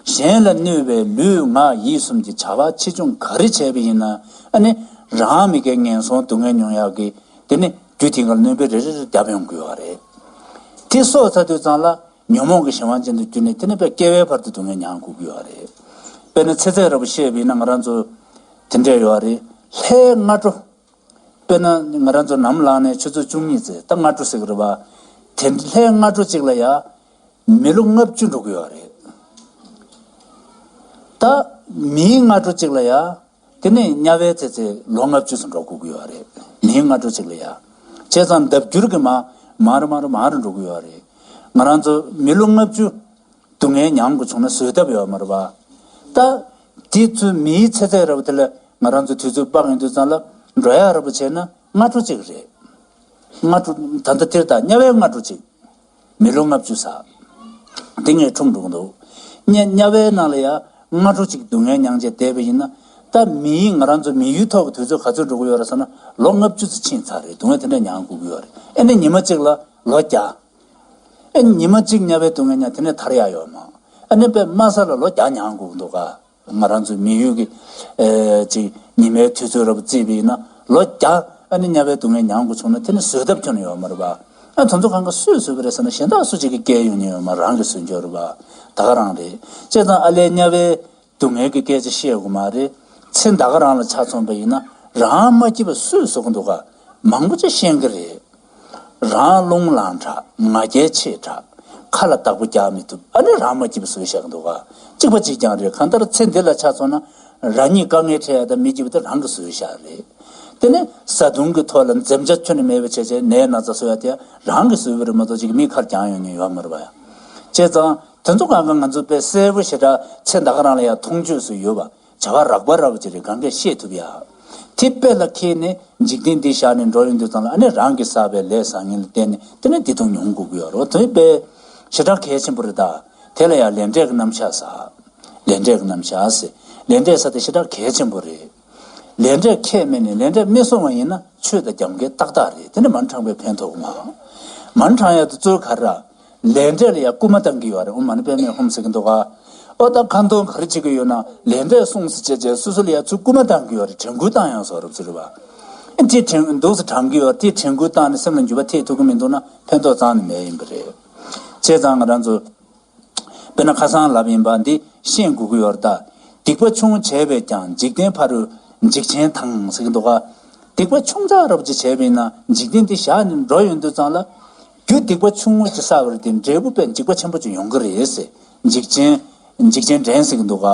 གཞན་ལ་གནོད་པའི་ལུས་ངག་ཡིད་གསུམ་གྱི་བྱ་བ་ཆེ་ཆུང་ག་རེ་བྱས་པ་ཡིན་ན། ཨ་ནི། རང་མི་དགེ་ངན་སོང་སྡུག་བསྔལ་མྱོང་ཡག་གི། དེ་ནི་རྒྱུ་དེ་གར་གནོད་པ་རེ་རེ་རེ་རྒྱབ་ཡོང་གི་ཡོད་རེད། དེ་གསོག་ཚར་དུས་ཙམ་ལ་ཉོན་མོངས་ཀྱི་གཞན་དབང་ཅན་དུ་གྱུར་ནས་དེ་ནི་དཔེ་སྐྱེ་བའི་བར་དུ་སྡུག་བསྔལ་མྱང་དགོས་ཀྱི་ཡོད་རེད། དཔེར་ན་ཚེ་ཚད་རབ་བཤད་པ་ཡིན་ན་ང་རང་ཚོ། དེ་འདྲས་ཡོད་རེད། ལྷའི་སྔ་དྲོ། དཔེར་ན་ང་རང་ཚོ་ནམ་ལངས་ནས་ཆུ་ཚོད་བཅུ་གཉིས་ཙམ་ད་སྔ་དྲོ་ཟེར་གི་རེད་པ། དེ་ལྷའི་སྔ་དྲོ་གཅིག་ལ་ཡ། མི་ལོ་ལྔ་བཅུ་འགྲོ་གི་ཡོད་རེད། ད་མིའི་སྔ་དྲོ་གཅིག་ལ་ཡ། དེ་ནས་དམྱལ་བའི་ཚེ་ཚད་ལོ་ལྔ་བཅུ་ཙམ་འགྲོ་དགོས་ཀྱི་ཡོད་རེད། མིའི་སྔ་དྲོ་གཅིག་ལ་ཡ། བྱས་ཙང་ལྡབ་འགྱུར་གྱིས་མ་མང་རུ་མང་རུ་མང་རུ་འགྲོ་གི་ཡོད་རེད། ང་རང་ཚོ་མི་ལོ་ལྔ་བཅུ། སྡུག་བསྔལ་མྱང་དགོས་བྱུང་ན་བཟོད་ཐབས་ཡོད་མ་རེད་པ། ད། དེ་ཚོའི་མིའི་ཚེ་ཚད་རབ་དེ་ལ་ང་རང་ཚོ་དུས་ཚོད་དཔག་ཡོང་དུས་ཙམ་ལ་འགྲོ་ཡག་རབ་བྱས་ན་སྔ་དྲོ་གཅིག་རེད། སྔ་དྲོ། ད་ལྟ་དེར་ད་དམྱལ་བའི་སྔ་དྲོ་གཅིག་མི་ལོ་ལྔ་བཅུ་ཟ། དེ་ངས་འཁྲུངས་འགྲོ་གི་འདུག་དམྱལ་དམྱལ་བའི་ནང་ལ་ཡ་སྔ་དྲོ་གཅིག་སྡུག་བསྔལ་མྱང་བྱས་བསྡད་པ་ཡིན་ན། ད་མིའི་ང་རང་ཚོ་མི་ཡུལ་ཐོག་གི་དུས་ཚོད་ག་ཚོད་འགྲོ་གི་ཡོད་རེད་ཟེར་ན་ལོ་ལྔ་བཅུ་ཙམ་ཕྱིན་ཚར་རེད། སྡུག་བསྔལ་དེ་འདྲ་མྱང་དགོས་ཀྱི་ཡོད་རེད། ཨེ་ནས་ཉི་མ་གཅིག་ལ་ལོ་བརྒྱ། ཨེ་ཉི་མ་གཅིག་དམྱལ་བའི་སྡུག་བསྔལ་མྱངས་དེ་ནས་ཐར་ཡག་ཡོད་མ། ཨ་ནི་དཔེ་དམའ་ས་ལ་ལོ་བརྒྱ་མྱང་དགོས་འདུག་ག་ང་རང་ཚོའི་མི་ཡུལ་གྱི་ཨེ་ཅིག་ཉི་མའི་དུས་ཚོད་རབ་བརྩིས་པ་ཡིན་ན་ལོ་བརྒྱ་ཨ་ནི་དམྱལ་བའི་སྡུག་བསྔལ་མྱང་དགོས་བྱུང་ན་དེ་ནི་བཟོད་ཐབས་ཁྱོན་ནས་ཡོད་མ་རེད་པ། ཨ་དེ་ཚོ་གང་ག་སུས་བཟོས་པ་རེད་ཟེར་ན་གཞན་དག་སུ་གཅིག་གིས་བསྐྱལ་ཡོང་ཉན་ཡོད་མ་རེད། རང་གིས་བཟོས་ཡོད་རེད་པ། ད་ག་རང་རེད། བྱས་ཙང་ཨ་ལས་དམྱལ་བའི་སྡུག་བསྔལ་གྱི་སྐད་ཆ་བཤད་དགོས་མ་རེད། ཚེ་ད་ག་རང་ལ་ཆ་མཚོན་པ་ཡིན་ན་རང་མ་སྐྱིད་པ་སུས་བཟོ་གི་འདུག་ག་མང་པོ་ཅིག་ཤེས་ཀྱི་རེད། རང་རླུང་ལངས་དྲགས། ང་རྒྱལ་ཆེ་དྲགས། ཁ་ལ་བདག་པོ་རྒྱག་མི་ཐུབ། ཨ་ནི་རང་མ་སྐྱིད་པ་བཟོས་བཞག་གི་འདུག་ག་གཅིག་པ་གཅིག་རྐྱང་རེད། གང་ལྟར་ཚེ་འདི་ལ་ཆ་མཚོན་ན་རང་ཉིད་དཀའ་ངལ་འཕྲད་ཡ་དང་མི་སྐྱིད་པ་དེ་རང་གིས་བཟོས་བཞག་རེད། དེ་ནས་བཟའ་བཏུང་གི་ཐོག་ལ་འཛེམ་བྱ་ཁྱོན་ནས་མེད་པ་བྱས་བྱས་ནད་ན་ཚ་བཟོ་ཡ་དེ་རང་གིས་བཟོས་པ་རེད་མ་གཏོགས་ཅིག་མིས་ཁར་བརྒྱངས་ཡོང་མཁན་ཡོད་མ་རེད་པ་ཡ། བྱས་ཙང་དེ་ཚོ་གང་ག་ང་ཚོ་དཔེ་གསལ་པོ་ཞེ་དྲག་ཚེ་ད་ག་རང་ལ་ཡ་མཐོང་ཆོས་སུ་ཡོད་པ། བྱ་བ་རགས་པ་རགས་པ་ཅིག་རེད། གང་གས་ཤེས་ཐུབ་ཡ། དེ་དཔེ་ལ་ཁེལ་ནས་འཇིག་རྟེན་འདི་བཞག་ནས་འགྲོ་ཡོང་དུས་ཙང་ལ་ཨ་ནི་རང་གིས་བསགས་པའི་ལས་བཟང་ངན་ལ་བརྟེན་ནས་དེ་ནས་བདེ་སྡུག་མྱོང་དགོས་ཀྱི་ཡོད་རེད། དེ་དཔེ་ཞེ་དྲག་གལ་ཆེན་པོ་རེད་ད། དེ་ལ་ཡང་ལས་འབྲས་ཀྱི་རྣམ་གཞག་ཟེར། ལས་འབྲས་ཀྱི་རྣམ་གཞག་ཟེར། ལས་འབྲས་ཟེར་དེ་ཞེ་དྲག་གལ་ཆེན་པོ་རེད། ལས་འབྲས་ཁས་མེད་ནས་ལས་འབྲས་མི་སྲུང་བ་ཡིན་ན་ཆོས་དང་རྒྱབ་འགལ་ཏག་ཏག་རེད། དེ་ནི་མ་དྲང་པའི་ཕན་ཐོགས་མ། མ་དྲང་ཡ་དེ་གཙོ་བོ་ག་རེ་ར། ལས་འབྲས་ལ་ཡང་སྐུལ་མ་བཏང་གི་ཡོད་རེད། ཨོཾ་མ་ཎི་པདྨེ་ཧཱུྃ་ཟེར་གི་འདུག་ག་ཨོ་ད་ཁ་འདོན་ག་རེ་བྱེད་ཀྱི་ཡོད་ན་ལས་འབྲས་སྲུང་ཟེར་བྱས་བྱས་སོ་སོ་ལ་ཡང་ཚུར་སྐུལ་མ་བཏང་གི་ཡོད་རེད། དྲན་སྐུལ་བཏང་ཡང་བཟོ་རབས་ཚུལ་རེད་པ། དེ་དྲན་འདུག་སེ་དྲན་གི་ཡོད་རེད། དེ་དྲན་སྐུལ་བཏང་ནས་སེམས་ལ་འགྱུར་བ་ཐེབས་ཐུབ་ཀྱི་མི་འདུག་ན་ཕན་ཐོགས་རྩ་ནས་མེད་ཡིན་པ་རེད། བྱས་ཙང་ང་རང་ཚོ་དཔེར་ན་ཁ་སང་ལབ་ཡིན་པ་འདི་ཤེས་དགོས་ཀྱི་ཡོད་རེད་ད། སྡིག་པ་ཆུང་ངུ་བྱས་པས་ཀྱང་འཇིག་རྟེན་ཕ་རོལ་འཇིགས་ཆེན་དང་ཟེར་གི་འདུག་ག་སྡིག་པ་ཆུང་ཙག་རབ་ཅིག་བྱས་པ་ཡིན་ན་འཇིག་རྟེན་འདི་བཞག་ནས་འགྲོ་ཡོང་དུས་ཙང་ལ། རྒྱུ་སྡིག་པ་ཆུང་ངུ་ཅིག་བསགས་པ་རེད་དེ་འབྲས་བུ་དཔེ་འཇིགས་པ་ཆེན་པོ་ཅིག་ཡོང་གི་རེད་ཟེར། འཇིགས་ཆེན། འཇིགས་ཆེན་འདྲེན་ཟེར་གི་འདུག་ག་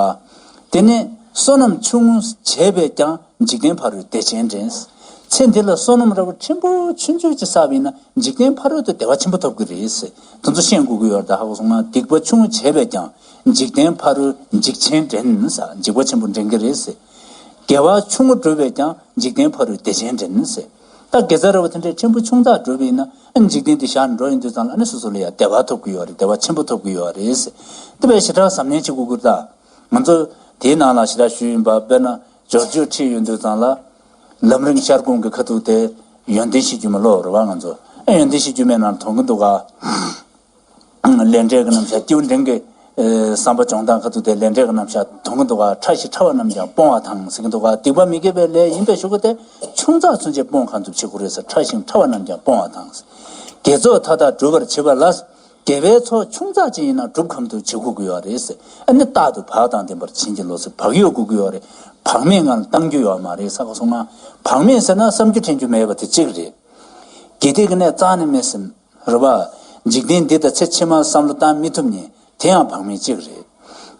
དེ་ནས་བསོད་ནམས་ཆུང་ངུ་བྱས་པས་ཀྱང་འཇིག་རྟེན་ཕ་རོལ་བདེ་ཆེན་འདྲེན། ཚེ་འདི་ལ་བསོད་ནམས་རབ་ཕྲན་བུ་ཆུང་ཆུང་ཅིག་བསགས་པ་ཡིན་ན་འཇིག་རྟེན་ཕ་རོལ་ཏུ་བདེ་བ་ཆེན་པོ་ཐོབ་ཀྱི་རེད་ཟེར། དེ་ཚོ་ཤེས་དགོས་ཀྱི་ཡོད་རེད་ད། ཧ་གོ་སོང་ང་། སྡིག་པ་ཆུང་ངུ་བྱས་པས་ཀྱང་འཇིག་རྟེན་ཕ་རོལ་འཇིགས་ཆེན་འདྲེན་ཟེར། འཇིགས་པ་ཆེན་པོ་འདྲེན་གྱི་རེད་ཟེར། དགེ་བ་ཆུང་ངུ་བསྒྲུབས་པས་ཀྱང་འཇིག་རྟེན་ཕ་རོལ་བདེ་ཆེན་འདྲེན་ཟེར། ད་དགེ་རྩ་ར་བ་དེ་འདྲའི་ཕྲན་བུ་ཆུང་ཙག་བསྒྲུབས་པ་ཡིན་ན་ཨ་འཇིག་རྟེན་འདི་བཞག་ནས་འགྲོ་ཡོང་དུས་ཙང་ལ་ཨ་ནི་སོ་སོ་ལ་ཡང་བདེ་བ་ཐོབ་ཀྱི་ཡོད་རེད། བདེ་བ་ཆེན་པོ་ཐོབ་ཀྱི་ཡོད་རེད་ཟེར། དེ་བས་ཞེ་དྲག་གཟབ་ནན་བྱེད་དགོས་ཀྱི་རེད་ད། ང་ཚོ་དེའི་ནང་ལ་ཞེ་དྲག་ཞུས་ཡིན་པ་དཔེར་ན་ཇོར་ཇོ་ཁྲིད་ཡོང་དུས་ཙང་ལ་ལམ་རིམ་ཤར་ཁུངས་ཀྱི་ཁ་ཐུག་དེ་ཡོན་ཏན་གཞི་འགྱུར་མེད་ཀློག་རེད་བ། ང་ཚོ་ཨ་ཡོན་ཏན་གཞི་འགྱུར་མེད་ནང་མཐོང་གི་འདུག་ག་ལས་འབྲས་ཀྱི་རྣམ་གཞག་སྐྱེས་བུ་འབྲིང་གི་བསམ་པ་སྦྱོང་སྟངས་ཁ་ཐུག་དེ་ལས་འབྲས་ཀྱི་རྣམ་གཞག་མཐོང་གི་འདུག་ག་ཕྲ་ཞིང་ཕྲ་བ་རྣམས་ཀྱང་སྤོང་བ་དང་ཟེར་གི་འདུག་ག་སྡིག་པ་མི་དགེ་བའི་ལས་ཡིན་པའི་ཤུགས་ཀྱིས་དེ་ཆུང་ཙག་ཚུན་ཆད་སྤོང་གང་ཐུབ་བྱེད་དགོས་རེད་ཟེར། ཕྲ་ཞིང་ཕྲ་བ་རྣམས་ཀྱང་སྤོང་བ་དང་། དགེ་ཚོགས་མཐའ་དག་སྒྲུབ་པར་བྱེད་པ་ལ། དགེ་བའི་ཚོགས་ཆུང་ཙག་ཅིག་ཡིན་ན་སྒྲུབ་གང་ཐུབ་བྱེད་དགོས་ཀྱི་ཡོད་རེད་ཟེར། ཨ་ནི་རྟག་ཏུ་བག་དང་ལྡན་པར་བྱིན་གྱིས་རློབས་ཟེར། བག་ཡོད་དགོས་ཀྱི་ཡོད་རེད། བག་མེད་ངང་ལ་བཏང་རྒྱུ་ཡོད་མ་རེད། ཧ་གོ་སོང་ང་། བག་མེད་ཟེར་ན་བསམ་རྒྱུ་དྲན་རྒྱུ་མེད་པ་དེ་གཅིག་རེད། དགེ་སྡིག་གི་གནས་རྩ་ནས་མི་སེམས། རེད་བ། འཇིག་རྟེན་འདི་དང་ཚེ་ཕྱི་མ་བསམ་བློ་བཏང་མི་ཐུབ་མཁན་དེ་ཡང་བག་མེད་གཅིག་རེད།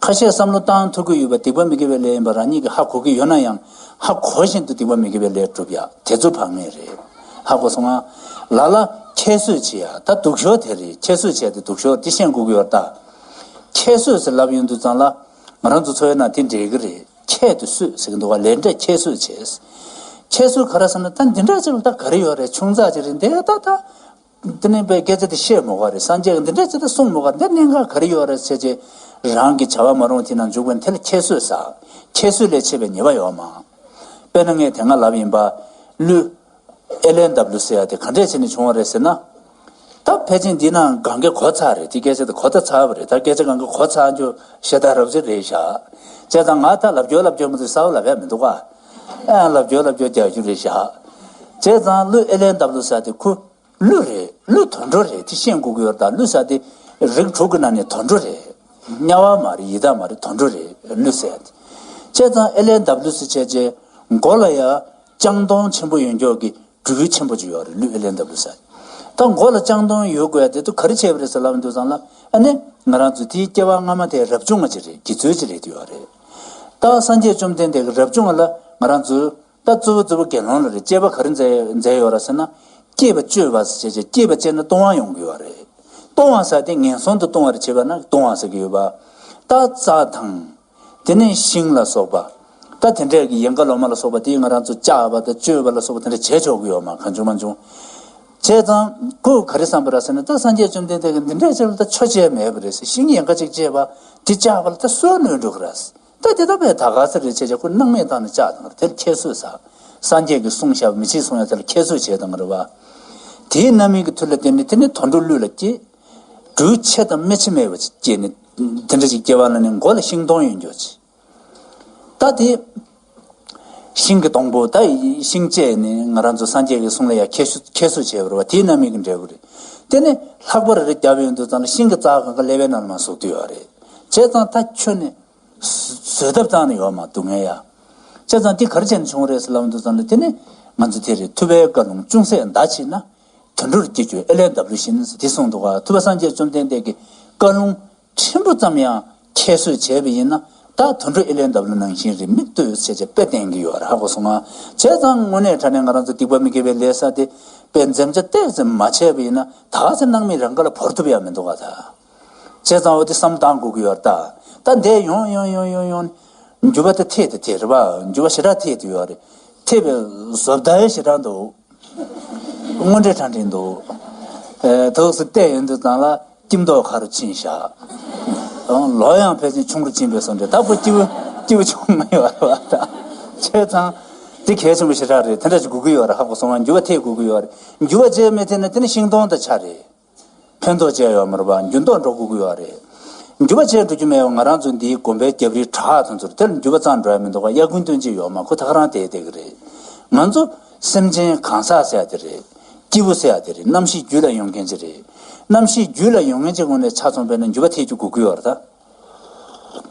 ཁ་ཤས་བསམ་བློ་བཏང་ཐུབ་ཀྱི་ཡོད་པ་སྡིག་པ་མི་དགེ་བའི་ལས་ཡིན་པ་རང་ཉིད་ཀྱིས་ཧ་གོ་གི་ཡོད་ན་ཡང་ཧ་གོ་བཞིན་དུ་སྡིག་པ་མི་དགེ་བའི་ལས་སྒྲུབ་ཡ་དེ་ཚོ་བག་མེད་རེད། ཧ་གོ་སོང་ང་། ལ་ལ་ཁྱད་གསོད་བྱེད་ཡ་ད་སྡུག་ཤོས་དེ་རེད། ཁྱད་གསོད་བྱས་ཏེ་སྡུག་ཤོས་དེ་ཤེས་དགོས་ཀྱི་ཡོད་ད། ཁྱད་གསོད་ཟེར་ལབ་ཡོང་དུས་ཙང་ལ་ང་རང་ཚོ་འཚོ་བའི་ནང་དེ་འདྲེས་ཀྱི་རེད། ཁྱད་དུ་གསོད་ཟེར་གྱི་འདུག་ག་ལས་འབྲས་ཁྱད་གསོད་བྱས། ཁྱད་གསོད་ག་རེ་ཟེར་ན་ད་འདི་འདྲ་ཅིག་ལ་ད་ག་རེ་ཡོད་རེད། ཆུང་ཙག་ཅིག་རེད་འདི་ད་ད། དེ་ནས་པའི་སྐད་ཆ་དེ་བཤད་མོ་ག་རེད། སངས་རྒྱས་ཀྱིས་འདི་འདྲ་ཅི་ལྟར་གསུངས་མོ་ག་རེད། འདི་གནད་འགག་ག་རེ་ཡོད་རེད་ཟེར་བྱས་རང་གི་བྱ་བ་མ་རུང་དེ་ནང་འཇུག་པ་ནི་དེ་ལ་ཁྱད་གསོད་ཟེར། ཁྱད་གསོད་ལས་ཆད་པའི་ཉེས་པ་ཡོད་མ། དཔེར་ན་ངས་དེ་སྔ་ལབ་ཡིན་པ། ཀླུ། ཨེ་ལ་ཨེན་ཌབ་ལུ་ཟེར་ཡ་དེ་ག་འདྲས་བྱས་ནས་བྱུང་བ་རེད་ཟེར་ན། ད་ཕལ་ཆེར་འདི་ནང་གང་གའི་གོ་ཚར་རེད། དེ་སྐད་ཆ་དེ་གོ་ད་ཚར་བ་རེད། ད་སྐད་ཆ་གང་ག་གོ་ཚར་རྒྱུ་ཤ་སྟག་རབ་ཅིག་རེད་ཤག་བྱས་ཙང་ང་ད་ལབ་རྒྱུ་ལབ་རྒྱུ་མི་འདུག་གསར་པ་ལབ་ཡ་མི་འདུག་ག་ཨ་ལབ་རྒྱུ་ལབ་རྒྱུ་རྒྱག་རྒྱུ་རེད་ཤག་བྱས་ཙང་ཀླུ་ཨེ་ལ་ཨེན་ཌབ་ལུ་ཟེར་དེ་ཁུ། ཀླུ་རེད། ཀླུ་དུད་འགྲོ་རེད། དེ་ཤེས་དགོས་ཀྱི་ཡོད་རེད། ད་ཀླུ་ཟེར་དེ་རིགས་དྲུག་གི་ནང་ནས་དུད་འགྲོ་རེད། དམྱལ་བ་མ་རེད། ཡི་དྭགས་མ་རེད། དུད་འགྲོ་རེད་ཀླུ་ཟེར་དེ། བྱས་ཙང་ཨེ་ལ་ཨེན་ཌབ་ལུ་ཟེར་བྱས་རྗེས་མགོ་ལ་ཡ་ལྕང་གདོང་ཆེན་པོ་ཡོད་མགྱོགས་ཀྱི་སྦྲུལ་ཆེན་པོ་ཅིག་ཡོད་རེད། ཀླུ་ཨེ་ལ་ཨེན་ཌབ་ལུ་ཟེར། ད་མགོ་ལ་ལྕང་གདོང་ཡོད་དགོས་ཡ་དེ་ཚོ་ག་རེ་བྱས་པ་རེད་ཟེར་ལབ་དུས་ཙང་ལ་ཨ་ནི་ང་རང་ཚོ་དེའི་སྐྱེ་བ་སྔ་མ་དེ་རབ་བྱུང་བ་ཅིག་རེད། དགེ་ཚུལ་ཅིག་རེད་དེ་ཡོད་རེད། ད་སངས་རྒྱས་བཅོམ་ལྡན་འདས་ཀྱི་རབ་བྱུང་བ་ལ་ང་རང་ཚོས། ད་གཙོ་བོ་གཙོ་བོ་དགེ་སློང་ལ་རེ་སྐྱེས་པ་ག་རེ་མཛད་མཛད་ཡོད་ར་ཟེར་ན། སྐྱེས་པ་སྤྱོད་པ་ཟེར་བྱས་བྱས་སྐྱེས་པ་སྤྱད་ན་ལྟུང་བ་ཡོང་གི་ཡོད་རེད། ལྟུང་བ་ཟེར་དེ་ངན་སོང་དུ་ལྟུང་བར་བྱེད་པ་ན་ལྟུང་བ་ཟེར་གི་ཡོད་པ། ད་རྩྭ་དང་། དེ་ནས་ཤིང་ལ་སོགས་པ། ད་དེ་འདྲས་ཀྱི་ཡལ་ག་ལོ་མ་ལ་སོགས་པ་དེ་ང་རང་ཚོ་བཅག་པ་དང་གཅོད་པ་ལ་སོགས་པ་དེ་འདྲ་བྱེད་ཆོག་གི་ཡོད་མ་གང་བྱུང་མ་བྱུང་། བྱས་ཙང་ཁོས་ག་རེ་བསམ་པ་ར་ཟེར་ན། ད་སངས་རྒྱས་བཅོམ་ལྡན་འདས་ཀྱིས་འདི་འདྲས་བྱས་ལ་ད་ཆོ་བྱས་མེད་པ་རེད་ཟེར། ཤིང་ཡལ་ག་ཅིག་བཅད་པ་དེ་བཅག་པ་ལ་ད་སོས་ནོན་འགྲོ་གི་ར་ཟེར། ད་དེ་ལྟ་བུའི་ད་ག་ས་རེད་བྱས་བྱས་ཁོ་སྣང་མེད་བཏང་ནས་བཅག་བཏང་རེད། དེར་ཁྱད་གསོད་ཟེར། སངས་རྒྱས་ཀྱིས་གསུངས་བཞག་པ་མི་བྱེད་གསུངས་ཡ་དེ་ལ་ཁྱད་གསོད་བྱས་བཏང་རེད་བ། དེའི་རྣམ་སྨིན་གྱི་མཐུ་ལ་བརྟེན་ནས་དེ་ནི་དུད་འགྲོ་ཀླུ་ལ་སྐྱེས། སྦྲུལ་ཆེ་དང་སྨད་ཆེ་མེད་པ་ཅིག་སྐྱེས་ནས་དེ་འདྲ་ཅིག་སྐྱེ་བ་ལ་ནི་མགོ་ལ་ཤིང་སྡོང་ཡོད་འགྱོ་ཅིག་ད་དེ་ཤིང་གི་སྡོང་པོ་ད་ཤིང་བཅད་ནས་ང་རང་ཚོ་སངས་རྒྱས་ཀྱི་གསུང་ལ་ཡ་ཁྱད་གསོད་ཁྱད་གསོད་བྱས་པ་རེད་བ། དེའི་རྣམ་སྨིན་གྱི་འབྲས་བུ་རེད། དེ་ནི་ལྷག་པར་རེ་རྒྱབ་ཡོང་དུས་ཙང་ལ་ཤིང་གི་རྩ་གང་ག་ཀླད་པའི་ནང་ལ་མར་ཟུག་བསྡད་ཡོད་རེད། བྱས་ཙང་ད་ཁྱོད་ནི་བཟོད་ཐབས་རྩ་ནས་ཡོད་མ་འདུག་ངས་ཡ། བྱས་ཙང་འདི་ག་རེ་བྱས་ནས་བྱུང་རེད་ཟེར་ལབ་དུས་ཙང་ལ། དེ་ནི་ང་ཚོ་དེ་རེད། ཐུབ་པའི་བཀའ་ལུང་ཅུང་ཟད་འདའ་ཕྱིན་ན། དུད་འགྲོར་སྐྱེ་རྒྱུ་ཨེ་ལས་འདབ་ལོ་བཞིན་ཟེར་འདི་གསུངས་འདུག་ག་ཐུབ་པ་སངས་རྒྱས་བཅོམ་ལྡན་འདས་ཀྱི་བཀའ་ལུང་ཕྲན་བུ་ཙམ་ཡང་ཁྱད་གསོད་བྱས་པ་ཡིན་ན། ད་དུད་འགྲོ་ཨེ་ལས་འདབ་ལོ་ནང་བཞིན་རེད། མིག་ལྟོས་བྱས་བྱས་དཔེ་བསྟན་གྱི་ཡོད་རེད། ཧ་གོ་སོང་ང་། བྱས་ཙང་དངོས་གནས་དྲང་གནས་ང་རང་ཚོ་སྡིག་པ་མི་དགེ་བའི་ལས་བསགས་ཏེ་དཔེ་འཛེམ་བྱ་ཏོག་ཙམ་མ་བྱས་པ་ཡིན་ན། ད་ག་ཚོད་སྣང་མེད་རང་དགའ་ལ་བོར་ཐུབ་ཡ་མི་འདུག་ག་ད། བྱས་ཙང་འོ་དེ་བསམ་བཏང་དགོས་ཀྱི་ཡོད་རེད་ད། ད་འདས་ཡོང་ཡོང་ཡོང་ཡོང་ཡོང་། འགྱུར་བ་དེ་ཐེབས་དེ་ཐེབས་རེད་པ། འགྱུར་བ་ཞེ་དྲག་ཐེབས་དེ་ཡོད་རེད། ཐེབས་པའི་བཟོ་ལྟ་ཡང་ཞེ་དྲག་འདུག་དངོས་འབྲེལ་དྲང་འབྲེལ་འདུག་ཨེ། ཐུགས་སུ་བལྟས་ཡོང་དུས་ཙང་ལ་སྐྱིད་མདོག་ཁ་རུ་ཕྱིན་བཞག་ཨང་། ལོ་ཡང་ཕལ་ཆེར་ཆུང་རུ་ཕྱིན་པའི་བཟོ་འདྲ། ད་ཁོ་སྐྱིད་པོ་སྐྱིད་པོ་ཆུང་མ་ཡོད་རེད་པ་ད། བྱས་ཙང་དེ་གལ་ཆེན་པོ་ཞེ་དྲག་རེད། དེ་འདྲ་ཞིག་དགོས་ཀྱི་ཡོད་རེད། ཧ་གོ་སོང་ང་། འགྱུར་བ་ཐེབས་དགོས་ཀྱི་ཡོད་རེད། འགྱུར་བ་བྱས་མེད་དེ་ན་དེ་ནི་ཤིང་སྡོང་དང་ཆ་རེད། ཕན་ཐོགས་བཅས་ཡོད་མ་རེད་པ། འགྱུར་ལྡོག་འགྲོ་དགོས་ཀྱི་ཡོད་རེད། འགྱུར་བ་བཅས་འགྲོ་རྒྱུ་མེད་པ། ང་རང་ཚོ་འདིའི་དགོན་པའི་རྒྱབ་རིའི་བྲག་དེ་ཚོར་དེར་འགྱུར་བ་ཙམ་འགྲོ་ཡ་མི་འདུག་ག་དབྱར་དགུན་སྟོན་དཔྱིད་ཡོད་མ། ཁོ་ད་ག་རང་བསྡད་བསྡད་ཀྱི་རེད། ང་ཚོ་སེམས་ཅན་གང་ཟག་ཟེར་ཡ་དེ་རེད། སྐྱེས་བུ་ཟེར་ཡ་དེ་རེད། རྣམ་ཤེས་རྒྱུད་ལ་ཡོད་མཁན་ཅིག་རེད། རྣམ་ཤེས་རྒྱུད་ལ་ཡོད་མཁན་ཅིག་ངོས་ནས་ཆ་མཚོན་པ་ཡིན་ན་འགྱུར་བ་ཐེབས་རྒྱུ་དགོས་ཀྱི་ཡོད་རེད་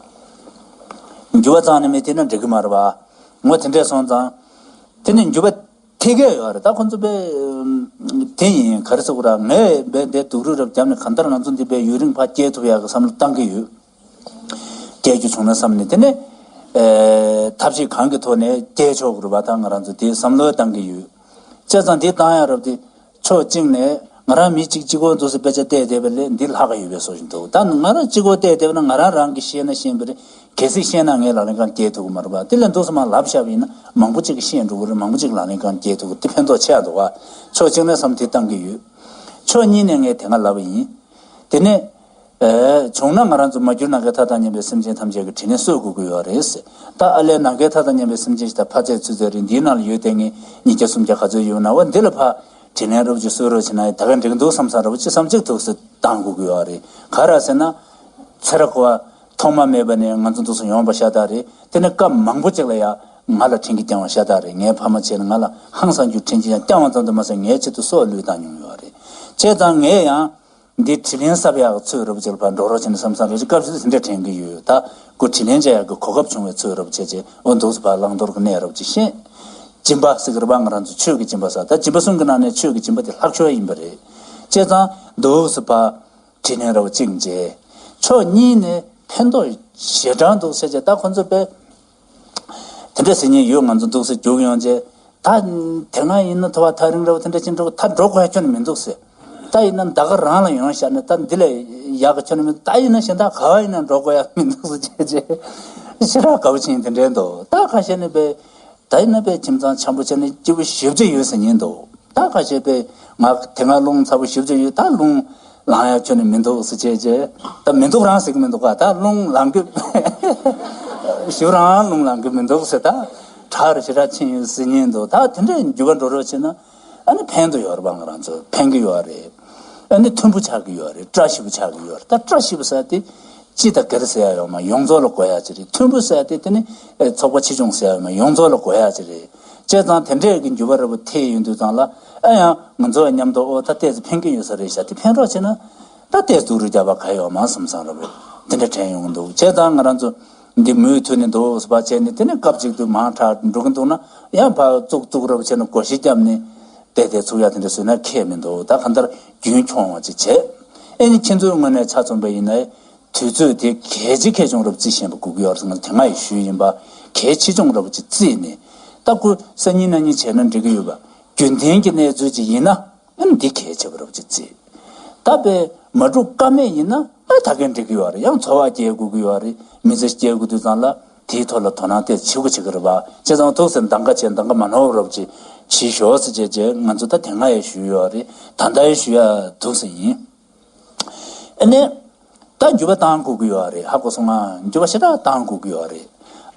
ད། འགྱུར་བ་ཙམ་ནི་མི་ཐེབས་ན་འགྲིག་གི་མ་རེད་པ། ངོ་དེ་འདྲས་སོང་ཙང་། དེ་ནི་འགྱུར་བ་ཐེབས་ཀྱི་ཡོད་རེད། ད་ཁོ་ཚོ་དཔེ་དེ་ཡིན་ག་རེ་ཟེར་དགོས་རེད། ངས་དཔེ་འདི་སྡུག་རུས་རབ་བརྒྱབ་ནས་གང་ལྟར་ང་ཚོ་འདི་དཔེ་ཡུན་རིང་ཕར་སྐྱེལ་ཐུབ་ཡག་གི་བསམ་བློ་བཏང་གི་ཡོད། སྐྱེལ་རྒྱུ་བྱུང་ན་བསམ་ནས། དེ་ནས་ཨེ། ཐབས་ཤེས་གང་གི་ཐོག་ནས་སྐྱེལ་ཆོག་གི་རེད་པ། ད་ང་རང་ཚོ་དེའི་བསམ་བློ་བཏང་གི་ཡོད། བྱས་ཙང་འདི་བཏང་ཡ་རབས་དེ། ཕྱོགས་གཅིག་ནས་ང་རང་མི་གཅིག་གཅིག་པོ་འདུག་སེ་དཔེ་ཆ་བལྟས་བསྡད་པ་ལས་འདི་ལྷག་ག་ཡོད་པའི་བཟོ་ཞིག་འདུག་ད་ང་རང་གཅིག་པོ་བལྟས་བསྡད་པ་ན་ང་རང་རང་གིས་ཤེས་ན་ཤེས་པ་རེད། གལ་སྲིད་ཤེས་ན་ངས་ལག་ལེན་གང་སྐྱེལ་ཐུབ་ཀྱི་མ་རེད་པ། དེ་ལས་འདུག་སེ་མར་ལབ་བཞག་པ་ཡིན་ན་མང་པོ་གཅིག་གིས་ཤེས་འགྲོ་གི་རེད། མང་པོ་གཅིག་ལག་ལེན་གང་སྐྱེལ་ཐུབ་ཀྱི། དེ་ཕན་ཐོགས་ཆེ་ཡ་འདུག་ག་ཕྱོགས་གཅིག་ནས་བསམ་དེ་བཏང་གི་ཡོད། ཕྱོགས་གཉིས་ནས་ངས་དེ་སྔ་ལབ་པ་ཡིན། དེ་ནས། ཨེ། བྱུང་ན་ང་རང་ཚོ་མ་གྱུར་ནམ་མཁའི་མཐའ་དང་མཉམ་པའི་སེམས་ཅན་ཐམས་ཅད་ཀྱི་དྲིན་ལན་གསོ་དགོས་ཀྱི་ཡོད་རེད། ད་ཨ་ལས་ནམ་མཁའི་མཐའ་དང་མཉམ་པའི་སེམས་ཅན་ཞིག་དང་ཕ་ཚད་ཚུན་ཚད་རེད། འདིའི་ནང་ལ་ཡོད་དེ་ངས་ཉིས་བརྒྱ་སུམ་བརྒྱ་ག་ཚོད་ཡོད་ན། འོ་འདི་ལ་ཕར་དྲིན་ལན་རོབ་ཅིག་གསོ་རོགས་བྱེད་ན་ད་ག་འགྲིག་འདུག་བསམ་བསམ་རོབ་ཅིག་བསམ་གཅིག་ཐུགས་སུ་བཏང་དགོས་ཀྱི་ཡོད་རེད། ག་རེ་ཟེར་ན། ཚེ་རབས་འཁོར་བ་ཐོག་མ་མེད་པ་ནས་ང་ཚོ་འདུག་སེ་ཡོང་བ་ཤ་སྟག་རེད། དེ་ནས་སྐབས་མང་པོ་ཅིག་ལ་ཡ་ང་ལ་དྲིན་གྱིས་བསྐྱངས་པ་ཤ་སྟག་རེད། ངའི་ཕ་མ་བྱས་ནས་ང་ལ་ཧང་སང་རྒྱུ་དྲིན་གྱིས་ཡང་བསྐྱངས་པ་ཙམ་དུ་མ་ཟད་ངའི་ཆེད་དུ་སྲོག་བློས་བཏང་མྱོང་ཡོད་རེད། བྱས་ཙང་ངས་ཡང་། འདི་དྲིན་ལན་གསབ་ཡག་གི་ཚོད་རོབ་ཅིག་ལ་ཕར་འགྲོ་རོགས་བྱས་ནས་བསམ་བསམ་རོབ་ཅིག་སྐབས་སུ་དེ་འདྲ་དྲན་གྱི་ཡོད། ད་ཁོ་དྲིན་ལན་འཇལ་ཡག་གི་གོ་སྐབས་བྱུང་བའི་ཚོད་རོབ་བྱས་རྗེས་འོ་འདུག་སེ་ཕར་བླང་དོར་གྱི་གནས་རོབ་ཅིག་ཤེས། སྦྱིན་པ་ཟེར་གི་རེད་པ། ང་རང་ཚོ་ཆོས་ཀྱི་སྦྱིན་པ་ཟེར། ད་སྦྱིན་པ་གསུམ་གྱི་ནང་ནས་ཆོས་ཀྱི་སྦྱིན་པ་དེ་ལྷག་ཤོས་ཡིན་པ་རེད། བྱས་ཙང་འདུག་སེ་ཕར་དྲིན་ལན་རོབ་ཅིག་འཇལ། ཕྱོགས་གཉིས་ནས་ཕན་ཐོགས་ཞེ་དྲག་འདུག་ཟེར་བྱས། ད་ཁོ་ཚོ་དཔེ། དེ་འདྲ་ཟེར་མཁན་ཡོད། ང་ཚོ་འདུག་སེ་རྒྱུགས་ཡོང་རྗེས། ད་དེ་སྔ་ཡིན་ན་ཐོ་བ་ཐག་རིང་ར་བ་དེ་འདྲ་ཅིག་འགྲོ། ད་འགྲོ་དགོས་ཡ་ཁྱོན་ནས་མི་འདུག་ཟེར། ད་ཡིན་ན་ད་ག་རང་ལ་ཡོང་བཞག་ན་ད་འདི་ལས་ཡག་གི་ཁྱོན་ནས་མི་འདུག་ད་ཡིན་ན་གཞན་དག་ག་བ་ཡིན་ན་འགྲོ་དགོས་ཡ་མི་འདུག་ཟེར་བྱས་རྗེས་ཞེ་དྲག་དགའ་པོ་བྱེད་མཁན་དེ་འདྲ་འདུག་ད་ཁ་ཤས་ནི་དཔེ་ད་ཡིན་ན་དཔེ་ཁྱིམ་ཚང་འཆམ་པོ་བྱས་ནས་སྐྱིད་པོ་ཞེ་པོ་ཅིག་ཡོད་ཟེར་མཁན་འདུག་ད་ཁ་ཤས་དཔེ་ང་དེ་སྔ་རླུང་ཚ་པོ་ཞེ་པོ་ཅིག་ཡོད། ད་རླུང་ལངས་ཡ་ཁྱོན་ནས་མི་འདུག་ཟེར་བྱས་རྗེས། ད་མི་འདུག་རང་ཟེར་གི་མི་འདུག་ག་ད་རླུང་ལངས་གི་ཞུ་རང་རླུང་ལངས་གི་མི་འདུག་ཟེར། ད་དྲག་རུ་ཞེ་དྲག་ཕྱིན་ཡོད་ཟེར་མཁན་འདུག་ད་དེ་འདྲའི་འགྱུར་བ་འགྲོ་རོགས་བྱས་ན་ཨ་ནི་ཕན་དུ་ཡོད་རེད་པ། ང་རང་ཚོ་ཕན་གི་ཡོད་རེད། ཨ་ནི་མཐུན་པོ་ཆགས་གི་ཡོད་རེད། བཀྲ་ཤིས་པོ་ཆགས་གི་ཡོད་རེད། ད་བཀྲ་ཤིས་པོ་ཟེར་དེ་སྤྱི་དང་སྒེར་ཟེར་ཡ་ཡོད་མ། ཡོངས་རྫོགས་ལ་དགོས་ཡ་ཅིག་རེད། མཐུན་པོ་ཟེར་དེ་དེ་ནི་ཚོགས་པ་ཆེ་ཆུང་ཟེར་ཡ་ཡོད་མ། ཡོངས་རྫོགས་ལ་དགོས་ཡ་ཅིག་རེད། བྱས་ཙང་དེ་འདྲས་ཀྱི་འགྱུར་བ་རབ་ཐེབས་ཡོང་དུས་ཙང་ལ་ཨ་ཡང་ང་ཚོ་མཉམ་དུ་ཨོ་ད་ཏོག་ཙམ་ཕན་གྱི་ཡོད་ས་རེད་ཤག་དེ་ཕན་རོགས་བྱས་ན་ད་ཏོག་ཙམ་སྡུག་རུས་རྒྱག་པ་ག་ཡོད་མ་བསམ་བསམ་རབ་དེ་འདྲ་དྲན་ཡོང་གི་འདུག་བྱས་ཙང་ང་རང་ཚོ་འདི་མུ་མཐུད་ནས་འདུག་སེ་བྱས་ནས་དེ་ནས་སྐབས་གཅིག་ཏུ་མང་དྲགས་འགྲོ་གི་འདུག་ན་ཡང་ཕར་བཙུགས་བཙུགས་རབ་བྱས་ནས་བགོ་བཤའ་བརྒྱབ་ནས་བལྟས་བལྟས་ཚུགས་ཡ་དེ་འདྲ་བཟོས་ན་ཁྱད་མི་འདུག་ད་གང་ལྟར་རྒྱུན་འཁྱོངས་པ་ཅིག་བྱས། ཨེ་ནི་ཁྱེད་ཚོའི་ངོས་ནས་ཆ་མཚོན་པ་ཡིན་ན། དུས་ཚོད་དེ་གལ་ཆེ་གལ་ཆུང་རབ་བརྩི་ཤེས་པ་དགོས་ཀྱི་ཡོད་རེད། ང་དེ་སྔ་ཡང་ཞུས་ཡིན་པ། གལ་ཆེ་ཆུང་རབ་ཅིག་བརྩིས་ནས་ད་ཁོ་སང་ཉིན་གནངས་ཉིན་བྱས་ན་འགྲིག་གི་ཡོད་པ། རྒྱུན་ལྡན་གྱི་གནས་ཚུལ་ཅིག་ཡིན་ན་ཨ་ནི་འདི་གལ་ཆེ་བ་རབ་ཅིག་བརྩི། ད་དཔེ་མ་འགྲུབ་ཀ་མེད་ཡིན་ན་ཨ་ད་གིན་འགྲིག་གི་ཡོད་རེད། ཡང་འཚོ་བ་སྐྱེལ་དགོས་ཀྱི་ཡོད་རེད། མི་ཚེ་སྐྱེལ་དགོས་དུས་ཙང་ལ་དེའི་ཐོག་ལ་དོ་སྣང་ཏོག་ཙམ་བྱེད་དགོས་བྱེད་ཀྱི་རེད་པ། བྱས་ཙང་ཐུགས་སེམས་འདང་ག་བྱས་འདང་ག་མ་ནོར་བ་རབ་ཅིག་བྱེད་ཤོག་ཟེར་བྱས་བྱས་ང་ཚོ་ད་དེ་སྔ་ཡང་ཞུས་ཡོད་རེད། ད་ལྟ་ཡང་ཞུ་ཡ་འདུག་ཟེར་ཡིན། ཨ་ནི། ད་འགྱུར་བ་བཏང་དགོས་ཀྱི་ཡོད་རེད། ཧ་གོ་སོང་ང་། འགྱུར་བ་ཞེ་དྲག་བཏང་དགོས་ཀྱི་ཡོད་རེད།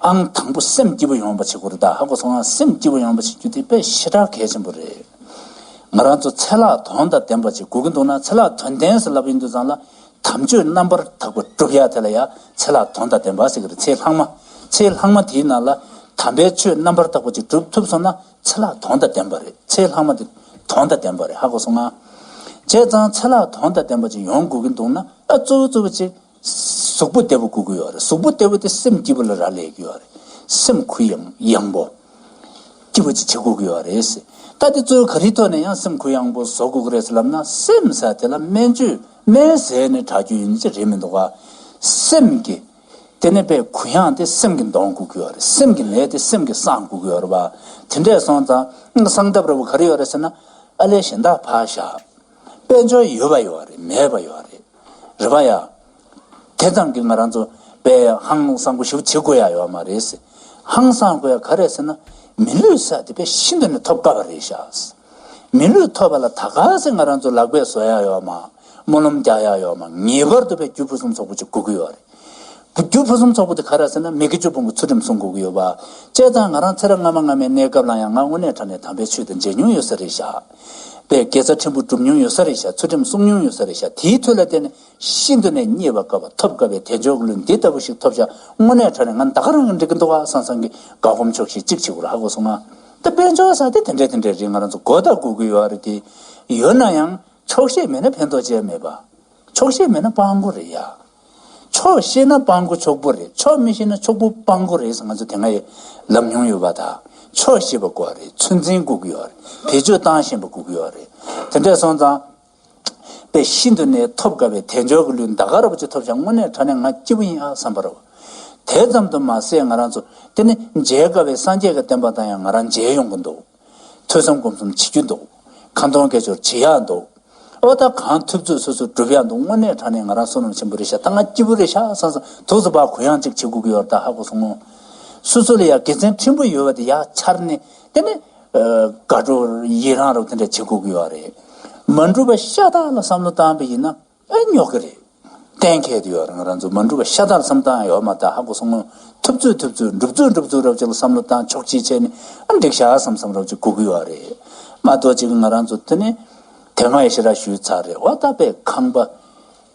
ཨང་དང་པོ་སེམས་སྐྱིད་པོ་ཡོང་བ་བྱེད་དགོས་རེད་ད། ཧ་གོ་སོང་ང་། སེམས་སྐྱིད་པོ་ཡོང་བ་བྱེད་རྒྱུ་དེ་དཔེ་ཞེ་དྲག་གལ་ཆེན་པོ་རེད། ང་རང་ཚོ་ཚེ་ལྷག་དོན་དང་ལྡན་པ་ཅིག་དགོས་ཀྱི་འདུག་ན། ཚེ་ལྷག་དོན་ལྡན་ཟེར་ལབ་ཡིན་དུས་ཙང་ལ་དམ་ཆོས་རྣམ་པར་དག་པ་སྒྲུབ་ཡ་དེ་ལ་ཡ་ཚེ་ལྷག་དོན་དང་ལྡན་པ་ཟེར་གྱི་རེད། ཚེ་ལྷག་མ། ཚེ་ལྷག་མ་དེའི་ནང་ལ་དམ་པའི་ཆོས་རྣམ་པར་དག་པ་ཅིག་སྒྲུབ་ཐུབ་སོང་ན། ཚེ་ལྷག་དོན་དང་ལྡན་པ་རེད། ཚེ་ལྷག་མ་དེ་དོན་དང་ལྡན་པ་རེད། ཧ་གོ་སོང་ང་། བྱས་ཙང་ཚེ་ལྷག་དོན་དང་ལྡན་པ་ཅིག་ཡོང་དགོས་ཀྱི་འདུག་ན། ཨ་གཙོ་བོ་གཙོ་བོ་ཅིག་གཟུགས་པོ་བདེ་པོ་དགོས་ཀྱི་ཡོད་རེད། གཟུགས་པོ་བདེ་པོ་དེ་སེམས་སྐྱིད་པོ་ལ་རག་ལས་ཀྱི་ཡོད་རེད། སེམས་གུ་ཡངས་ཡངས་པོ་སྐྱིད་པོ་ཅིག་བྱེད་དགོས་ཀྱི་ཡོད་རེད། ད་དེ་གཙོ་བོ་ག་རེའི་ཐོག་ནས་ཡང་སེམས་གུ་ཡངས་པོ་བཟོ་དགོས་ཀྱི་རེད་ཟེར་ལབ་ན། སེམས་ཟེར་དེ་ལ་སྨན་བཅོས་སྨན་ཟས་ནས་དྲག་རྒྱུ་ཡིན་གྱི་རེད་མི་འདུག་ག་སེམས་ཀྱི་དེ་ནས་པའི་གུ་ཡངས་དེ་སེམས་ཀྱིས་འདོང་དགོས་ཀྱི་ཡོད་རེད། སེམས་ཀྱི་ནད་དེ་སེམས་ཀྱིས་སངས་དགོས་ཀྱི་ཡོད་རེད་པ། དེ་འདྲས་སོང་ཙང་སངས་ཐབས་ར་བོ་ག་རེ་ཡོད་རེད་ཟེར་ན། ཨ་ལས་གཞན་དག་ཕར་བཞག་དཔལ་འབྱོར་ཡོད་པ་ཡོད་རེད། མེད་པ་ཡོད་རེད། རེད་པ་ཡ། དེ་ཙམ་གྱིས་ང་རང་ཚོ་པའི་ཧང་སང་པོ་ཞིག་བྱེད་དགོས་ཡ་ཡོད་མ་རེད། ཧང་སང་དགོས་ཡ་ག་རེ་ཟེར་ན། མི་ལུས་ས་དེ་པའི་ཤིན་ཏུ་ནས་ཐོབ་དཀའ་བ་རེད་ཤག་མི་ལུས་ཐོབ་པ་ལ་ད་ག་ཚོད་ང་རང་ཚོ་ལག་པས་བཟོ་ཡ་ཡོད་མ། སྨོན་ལམ་རྒྱག་ཡ་ཡོད་མ། ངེས་པར་དུ་པའི་རྒྱུ་ཕུན་སུམ་ཚོགས་པོ་ཅིག་དགོས་ཀྱི་ཡོད་རེད། རྒྱུ་ཕུན་སུམ་ཚོགས་པོ་དེ་ག་རེ་ཟེར་ན། མི་དགེ་བཅུ་སྤོང་གི་ཚུལ་ཁྲིམས་སྲུང་དགོས་ཀྱི་ཡོད་པ། བྱས་ཙང་ང་རང་ཚེ་རབས་སྔ་མ་སྔ་མའི་གནས་སྐབས་ལ་ཡང་ང་དངོས་གནས་དྲང་གནས་དམ་པའི་ཆོས་དེ་མཇལ་མྱོང་ཡོད་ས་རེད་ཤག་པའི་དགེ་རྩ་ཕྲན་བུ་སྒྲུབ་མྱོང་ཡོད་ས་རེད་ཤག་ཚུལ་ཁྲིམས་སྲུང་མྱོང་ཡོད་ས་རེད་ཤག་དེའི་མཐུ་ལ་བརྟེན་ནས་ཤིན་ཏུ་ནས་རྙེད་པ་དཀའ་བ་ཐོབ་དཀའ་བའི་དལ་འབྱོར་གྱི་ལུས་འདི་ལྟ་བུ་ཞིག་ཐོབ་ཤག་དངོས་གནས་དྲང་གནས་ང་ད་ག་རང་གི་འགྲིག་གི་འདུག་ག་བསམ་བསམ་གྱི་དགའ་སྐོམ་ཕྱོགས་ཤིག་གཅིག་བྱེད་དགོས་རེད། ཧ་གོ་སོང་ང་། ད་དཔལ་འབྱོར་ཟེར་དེ་དེ་འདྲས་དེ་འདྲས་རེད། ང་རང་ཚོ་དགོས་དང་དགོས་ཀྱི་ཡོད་རེད་དེ། ཡོད་ན་ཡང་ཆོག་ཤེས་མེད་ན་ཕན་ཐོགས་ཅི་ཡང་མེད་པ། ཆོག་ཤེས་མེད་ན་སྤྲང་པོ་རེད་ཡ། ཆོག་ཤེས་ན་སྤྲང་པོ་ཆོག་པོ་རེད། ཆོག་མི་ཤེས་ན་ཆོག་པོ་སྤྲང་པོ་རེད་ཟེར་ང་ཚོ་དེ་སྔ་ཡི་ལབ་མྱོང་ཡོད་པ། ད་ཆོག་ཤེས་པ་དགོས་རེད། ཚོད་འཛིན་དགོས་ཀྱི་ཡོད་རེད། བེད་སྤྱོད་བཏང་ཤེས་པ་དགོས་ཀྱི་ཡོད་རེད། དེ་འདྲས་སོང་ཙང་། པའི་ཤིན་ཏུ་ནས་ཐོབ་དཀའ་བའི་དལ་འབྱོར་གྱི་ལུས་ད་ག་ར་བ་ཅིག་ཐོབ་ཤག་དངོས་གནས་དྲང་གནས་ང་སྐྱིད་པོ་ཡིན་ཨ་བསམ་པ་རེད། དེ་ཙམ་དུ་མ་ཟད་ང་རང་ཚོ་དེ་ནི་མཇལ་དཀའ་བའི་སངས་རྒྱས་ཀྱི་བསྟན་པ་དང་ཡང་ང་རང་མཇལ་ཡོང་གི་འདུག་ཐོས་བསམ་སྒོམ་གསུམ་བྱེད་རྒྱུ་འདུག་ཁ་འདོན་དགེ་སྦྱོར་བྱེད་ཡག་འདུག་ཨོ་ད་གང་ཐུབ་ཚོད་སོ་སོ་སྒྲུབ་ཡག་འདུག་དངོས་གནས་དྲང་གནས་ང་རང་བསོད་ནམས་ཆེན་པོ་རེད་ཤག་ད་ང་སྐྱིད་པོ་རེད་ཤག་བསམ་བསམ་དུག་ཙམ་པ་གུ་ཡངས་གཅིག་བྱེད་དགོས་ཀྱི་ཡོད་རེད། ད་ཧ་གོ་སོང་ངོ་། སོ་སོ་ལ་ཡ་དགེ་མཚན་ཕྲན་བུ་ཡོད་པ་དེ་ཡ་འཆར་ནས་དེ་ནི་དགའ་སྤྲོ་ཡི་རངས་རབ་དེ་འདྲ་བྱེད་དགོས་ཀྱི་ཡོད་རེད། མ་འགྲུབ་པ་ཤ་སྟག་ལ་བསམ་བློ་བཏང་པ་ཡིན་ན་ཨེ་རྙོག་གི་རེད། གཏན་འཁེལ་དུ་ཡོད་རེད། ང་རང་ཚོ་མ་འགྲུབ་པ་ཤ་སྟག་ལ་བསམ་བཏང་ཡོད་མ་ད་ཧ་གོ་སོང་ངོ་། ཐུབ་ཚོད་ཐུབ་ཚོད་འགྲུབ་ཚོད་འགྲུབ་ཚོད་རབ་ཅིག་ལ་བསམ་བློ་བཏང་ཕྱོགས་གཅིག་བྱས་ནས་ཨ་འགྲིག་ཤག་བསམ་བསམ་རབ་ཅིག་དགོས་ཀྱི་ཡོད་རེད། མ་གཏོགས་ཅིག་ང་རང་ཚོ་དེ་ནི་དེ་སྔ་ཡི་ཞེ་དྲག་ཞུས་ཚར་རེད། འོ་ད་པའི་ཁང་པ་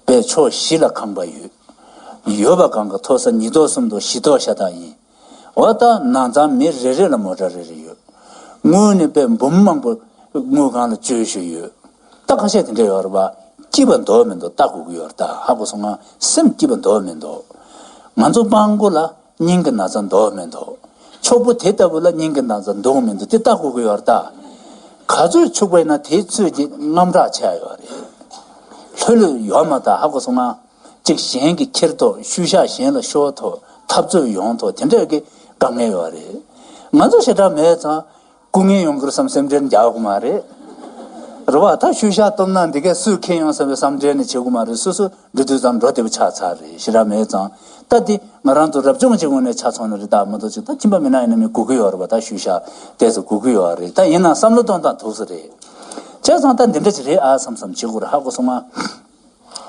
པའི་ཕྱོགས་བཞི་ལ་ཁང་པ་ཡོད། ཡོད་པ་གང་ག་མཐོ་ས་ཉིས་ཐོག་གསུམ་ཐོག་བཞི་ཐོག་ཤ་སྟག་ཡིན། འོ་ད་ནང་ཚང་མི་རེ་རེ་ལ་མོ་ཊ་རེ་རེ་ཡོད། དངུལ་ནི་དཔེ་འབུམ་མང་པོ་དངུལ་ཁང་ལ་བཅོལ་བཞིན་ཡོད། ད་ཁ་ཤས་དེ་འདྲ་ཡོད་རེད་པ། སྐྱིད་པ་འདུག་མི་འདུག་ལྟ་དགོས་ཀྱི་ཡོད་རེད། ད་ཧ་གོ་སོང་ང་། སེམས་སྐྱིད་པ་འདུག་མི་འདུག་ང་ཚོ་སྤྲང་པོ་ལ་སྙིང་གི་ན་ཚ་འདུག་མི་འདུག་ཕྱུག་པོ་དེ་ལྟ་བུ་ལ་སྙིང་གི་ན་ཚ་འདུག་མི་འདུག་དེ་ལྟ་དགོས་ཀྱི་ཡོད་རེད། ད་ག་ཚོད་ཕྱུག་པ་ཡིན་ན་དེ་ཚོད་ཀྱི་རྔམ་དྲག་ཆགས་ཡོད་རེད། ལྷོད་ལྷོད་ཡོད་མ་ད་ཧ་གོ་སོང་ང་། གཅིག་གཞན་གྱིས་ཁྱེར་ཐོག་ཤུལ་བཞག་གཞན་ལ་ཤོར་ཐོག་འཐབ་རྩོད་ཡོང་ཐོག་དེ་འདྲས་ཀྱི་དཀའ་ངལ་ཡོད་རེད། ང་ཚོ་ཞེ་དྲག་མེད་ཙང་སྐུ་ངལ་ཡོང་གི་རེད་བསམ་སེམས་ཁྲལ་རྒྱག་དགོས་མ་རེད། རེད་བ། ད་ཤུལ་བཞག་བཏང་ན་འདི་གས་སུས་ཁྱེར་ཡོང་བསམ་པའི་བསམ་ཁྲལ་ནི་བྱེད་དགོས་མ་རེད། སོ་སོ་འགྲོ་དུས་ཙམ་འགྲོ་བདེ་པོ་ཆགས་ཚར་རེད། ཞེ་དྲག་མེད་ཙང་ད་འདི་ང་རང་ཚོ་རབ་བྱུང་གི་ངོས་ནས་ཆ་མཚོན་ན་རེད། ད་མ་གཏོགས་ཅིག་ད་ཁྱིམ་པ་མི་ནག་ཡིན་ན་མི་སྒུག་གི་ཡོད་རེད་བ། ད་ཤུལ་བཞག་ཏོག་ཙམ་སྒུག་གི་ཡོད་རེད། ད་ཡིན་ན་བསམ་བློ་གཏོང་སྟངས་འདུག་ས་རེད། བྱས་ཙང་ད་འདི་འདྲ་ཅིག་རེད་ཨ་བསམ་བསམ་བྱེད་དགོས་རེད། ཧ་གོ་སོང་ང་།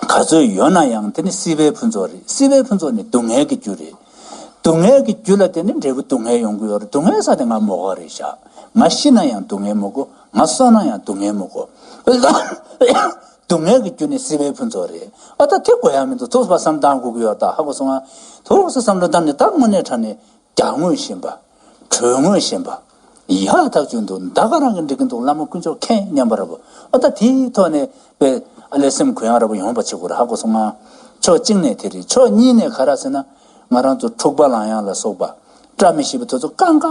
ག་ཚོད་ཡོད་ན་ཡང་དེ་ནི་སྲིད་པའི་ཕུན་ཚོགས་རེད། སྲིད་པའི་ཕུན་ཚོགས་ནི་སྡུག་བསྔལ་གྱི་རྒྱུ་རེད། སྡུག་བསྔལ་གྱི་རྒྱུ་ལ་བརྟེན་ནས་འབྲས་བུ་སྡུག་བསྔལ་ཡོང་གི་ཡོད་རེད། སྡུག་བསྔལ་ཟེར་དེ་ང་མི་དགོས་རེད་ཤག་ང་ཤི་ན་ཡང་སྡུག་བསྔལ་མི་དགོས། ང་གསོན་ན་ཡང་སྡུག་བསྔལ་མི་དགོས། སྡུག་བསྔལ་གྱི་རྒྱུ་ནི་སྲིད་པའི་ཕུན་ཚོགས་རེད། ཨ་ད་དེ་དགོས་ཡ་མི་འདུག་ཐུགས་སུ་བསམ་བཏང་དགོས་ཀྱི་ཡོད། ད་ཧ་གོ་སོང་ང་། ཐུགས་སུ་བསམ་བློ་བཏང་ནས་ད་དངོས་གནས་དྲང་གནས། རྒྱག་དངོས་ཤེས་པ། གྲོལ་དངོས་ཤེས་པ། ཡག་ཐག་ཆོད་འདུག་ད་ག་རང་གི་འགྲིག་གི་འདུག་བླ་མ་དཀོན་མཆོག་མཁྱེན་སྙམ་པ་ར་བོ། ཨ་ད་དེའི་ཐོག་ནས་པའི་ཨ་ལས་སེམས་གུ་ཡངས་ར་བོ་ཡོང་བ་བྱེད་དགོས་རེད། ཧ་གོ་སོང་ང་། ཕྱོགས་གཅིག་ནས་དེ་རེད། ཕྱོགས་གཉིས་ནས་ག་རེ་ཟེར་ན། ང་རང་ཚོ་འཁྲུག་པ་ལངས་ཡག་ལ་སོགས་པ། བཀྲ་མི་ཤིས་པ་དེ་ཚོ་གང་ག་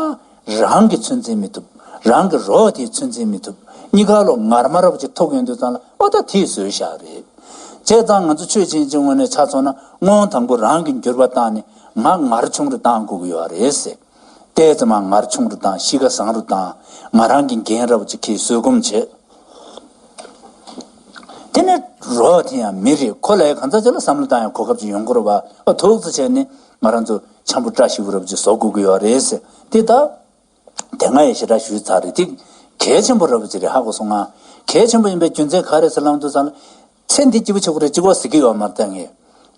རང་གིས་ཚོད་འཛིན་མི་ཐུབ། རང་གི་རོ་དེས་ཚོད་འཛིན་མི་ཐུབ། གཉིས་ཀ་ལོ་ངར་མ་ར་བོ་ཅིག་ཐུག་ཡོང་དུས་ཙང་ལ་ཨོ་ད་དེས་བཟོས་བཞག་རེད། བྱས་ཙང་ང་ཚོ་ཆོས་བྱེད་ཀྱི་ངོས་ནས་ཆ་མཚོན་ན་སྔོན་དང་པོ་རང་གི་འགྱུར་བ་བཏང་ནས་ང་ངར་ཆུང་རུ་བཏང་དགོས་ཀྱི་ཡོད་རེད་ཟེར། ཏོག་ཙམ་མ་ངར་ཆུང་རུ་བཏང་། གཤིས་ཀ་བཟང་རུ་བཏང་། ང་རང་གི་འགན་ར་བོ་ཅིག་གིས་བཟོད་སྒོམ་བྱེད། དེ་ནས་རོགས་དེ་ཡང་མི་རེད། ཁོ་ལ་ཡང་གང་ཚ་ཅི་ལ་བསམ་བློ་བཏང་ཡང་གོ་སྐབས་ཅིག་ཡོང་གི་རེད་བ། ཨ་ཐུགས་རྗེ་ཆེ་ནས་ང་རང་ཚོ་འཆམ་པོ་བཀྲ་ཤིས་པོ་ར་བོ་ཅིག་བཟོ་དགོས་ཀྱི་ཡོད་རེད་ཟེར། དེ་ད། དེ་སྔ་ཡི་ཞེ་དྲག་ཞུས་ཚར་རེད། དེ་གལ་ཆེན་པོ་ར་བོ་ཅིག་རེད། ཧ་གོ་སོང་ང་། གལ་ཆེན་པོ་ཡིན་པའི་རྒྱུ་མཚན་ག་རེ་ཟེར་ལབ་དུས་ཙང་ལ། ཚེ་འདི་སྐྱིད་པོ་བྱེད་དགོས་རེད། གཅིག་པོ་ཟེར་གྱི་ཡོད་མ་རེད། ད་ངས་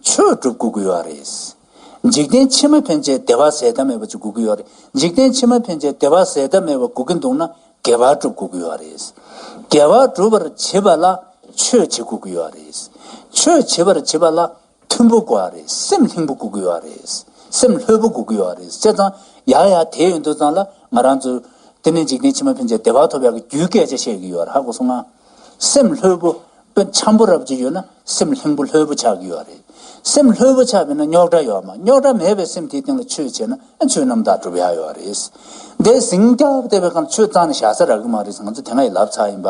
ཆོས་སྒྲུབ་དགོས་ཀྱི་ཡོད་རེད། འཇིག་རྟེན་ཕྱི་མ་ཕན་ཆད་བདེ་བ་ཟད་མཐའ་མེད་པ་ཅིག་དགོས་ཀྱི་ཡོད་རེད། འཇིག་རྟེན་ཕྱི་མ་ཕན་ཆད་བདེ་བ་ཟད་མཐའ་མེད་པ་དགོས་ཀྱི་འདུག་ན་དགེ་བ་སྒྲུབ་དགོས་ཀྱི་ཡོད་རེད། དགེ་བ་སྒྲུབ་པར་བྱེད་པ་ལ་ཆོས་བྱེད་དགོས་ཀྱི་ཡོད་རེད། ཆོས་བྱེད་པར་བྱེད་པ་ལ་མཐུན་པོ་དགོས་པ་རེད། སེམས་ལྷིང་པོ་དགོས་ཀྱི་ཡོད་རེད། སེམས་ལྷོད་པོ་དགོས་ཀྱི་ཡོད་རེད། བྱས་ཙང་ཡ་ཡ་དེ་ཡོང་དུས་ཙང་ལ་ང་རང་ཚོ་དེ་ནས་འཇིག་རྟེན་ཕྱི་མ་ཕན་ཆད་བདེ་བ་ཐོབ་ཡག་གི་རྒྱུའི་སྐད་ཆ་བཤད་ཀྱི་ཡོད་རེད། ཧ་གོ་སོང་ང་། སེམས་ལྷོད་པོ། དཔེ་འཆམ་པོ་རབ་ཅིག་ཡོད་ན་སེམས་ལྷིང་པོ་ལྷོད་པོ་ཆགས་ཀྱི་ཡོད་རེད། སེམས་ལྷོད་པོ་ཆགས་པས་ན་རྙོག་དྲ་ཡོད་མ། རྙོག་དྲ་མེད་པའི་སེམས་དེའི་སྟེང་ལ་ཆོས་བྱས་ན་ཨ་ཆོས་རྣམ་དག་འགྲུབ་ཡག་ཡོད་རེད། འདས་ཟིང་རྒྱབ་བལྟས་པའི་སྒང་ལ་ཆོས་རྩ་ནས་བཞག་ས་རག་གི་མ་རེད་ཟེར་ང་ཚོ་དེ་སྔ་ཡི་ལབ་ཚར་ཡིན་པ།